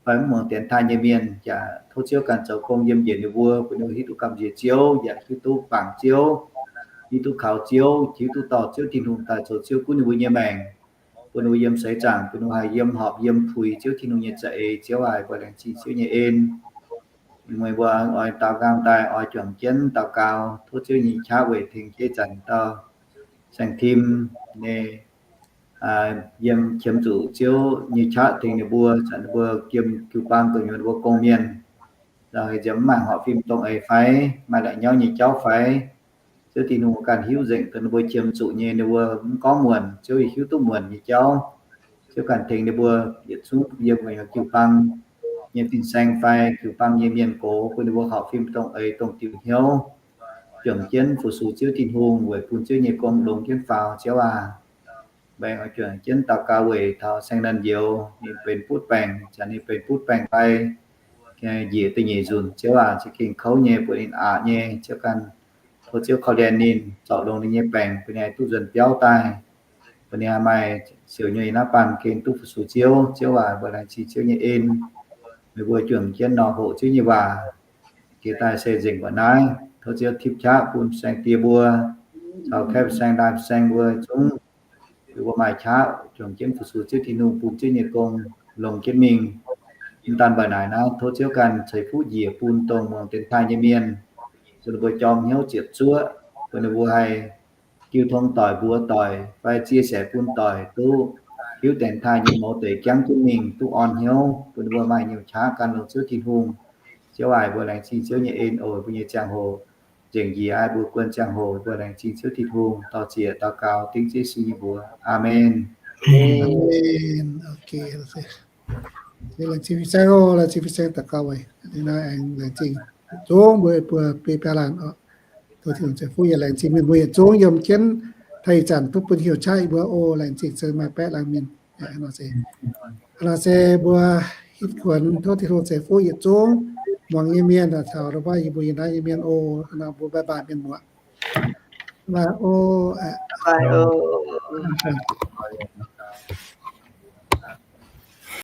fai mv muangx dienx taaih nyei mienh yaac tov Ziouv ganh zoux gong yiem njiec ninh mbuo, bun ninh mbuo hiuv duqv gamh nziex Ziouv, yaac hiuv duqv bangc Ziouv, hiuv duqv kaux Ziouv, hiuv duqv dorh Ziouv Tin-Hungh daaih zoux Ziouv gunv ninh mbuo nyei maengc, bun ninh mbuo yiem seix zaangc, bun ninh mbuo haih yiem horpc yiem puix Ziouv Tin-Hungh nyei za'eix. Ziouv aac, mbuo laengz zingh Ziouv nyei en. Meih mbuo oix daux gaux daaih, oix juangc jienv daux gaux, tov Ziouv nyei qaqv weic tengx jiex zanc dauh saeng-tim nyei yiem qiemx zuqc Ziouv nyei qaqv tengx ninh mbuo, zanc ninh mbuo yiem jiu-baang gu'nyuoz ninh mbuo gong mienh, nziemx mv maaih horpc fim dongh eix fai, maaih la'nyauv nyei jauv fai, Ziouv Tin-Hungh ganh hiuv nzengc. Dongh ninh mbuo qiemx zuqc nyei ninh mbuo mv gorngv muonc, Ziouv yie hiuv duqv muonc nyei jauv. Ziouv ganh tengx ninh mbuo yietc zungv yiem jiu-baang nyei fin-saeng fai jiu-baang nyei mienh gox, bun ninh mbuo horpc fim dongh eix dongh diuc hnyouv, juangc jienv fu-sux Ziouv Tin-Hungh weic bun Ziouv nyei gong longx jienv faaux. Ziouv aac, mbuo aengx oix juangc jienv daux gaux weic taux saeng Nanv Njoux, ninh benx butv baengc, zanc ninh benx butv baengc fai njiec da'nyeic nzunc. Ziouv aac, za'gengh kouv nyei, bun ninh aqc nyei. Ziouv ganh, tov Ziouv korv-lienh ninh, zorc longx ninh nyei baengc, bun ninh haih duqv nzuonx biauv daaih, bun ninh haih maaih siouc nyuonh yiem naaiv baamh gen duqv fu-sux Ziouv. Ziouv aac, mbuo laengz zingh Ziouv nyei en. Meih mbuo juangc jienv nor hoqc Ziouv nyei waac jiex daaih se nzengc mbuoqc naaiv. Tov Ziouv tipv qaqv bun saeng-die mbuo, caux kaeqv saeng, ndaaih saeng mbuo zungv, meih mbuo maaih qaqv juangc jienv fu-sux Ziouv Tin-Hungh, bun Ziouv nyei gong longx jienv mingh. Mv daan mbuoqc naaic naaiv, tov Ziouv ganh ceix fuqv njiec bun dongh muangx dienx taaih nyei mienh, bun ninh mbuo jorm hnyouv ziepc zuoqv, bun ninh mbuo haih jiu tong doic mbuox doic fai chia sẻ bun doic duqv hiuv dienx taaih nyei mouz deix jangv jienv mingh duqv orn hnyouv, bun ninh mbuo maaih nyungc qaqv gan longx Ziouv Tin-Hungh. Ziouv aac, mbuo laengz zingh Ziouv nyei en oc. Mbuo nyei ziangh hoc nzengc njiec aqv. Mbuo guon ziangh hoc mbuo laengz zingh Ziouv Tin-Hungh, dor-ziec daux gaux dengv Ziouv Yesu nyei mbuox. Aamen. Laengz zingh fin-saeng oc. Laengz zingh fin-saeng daux gaux weic naaiv aengx laengz zingh zungv mbuo, mbuo biei biaa laanh oc. Tov Tin-Hungh ceix fuqv yie. Laengz zingh mienh mbuo yietc zungv yiem jienv taux ih zanc duqv bun heuc qaqv yie mbuo oc. Laengz zingh se maaih baeqv laanh mienh. Nor se mbuo hitv kuonx tov Tin-Hungh ceix fuqv yietc zungv muangx nyei mienh caux ndongc wuov yie mbuo yiem naaiv nyei mienh oc. Nor mbuo bye bye mienh muoz. Bye oc.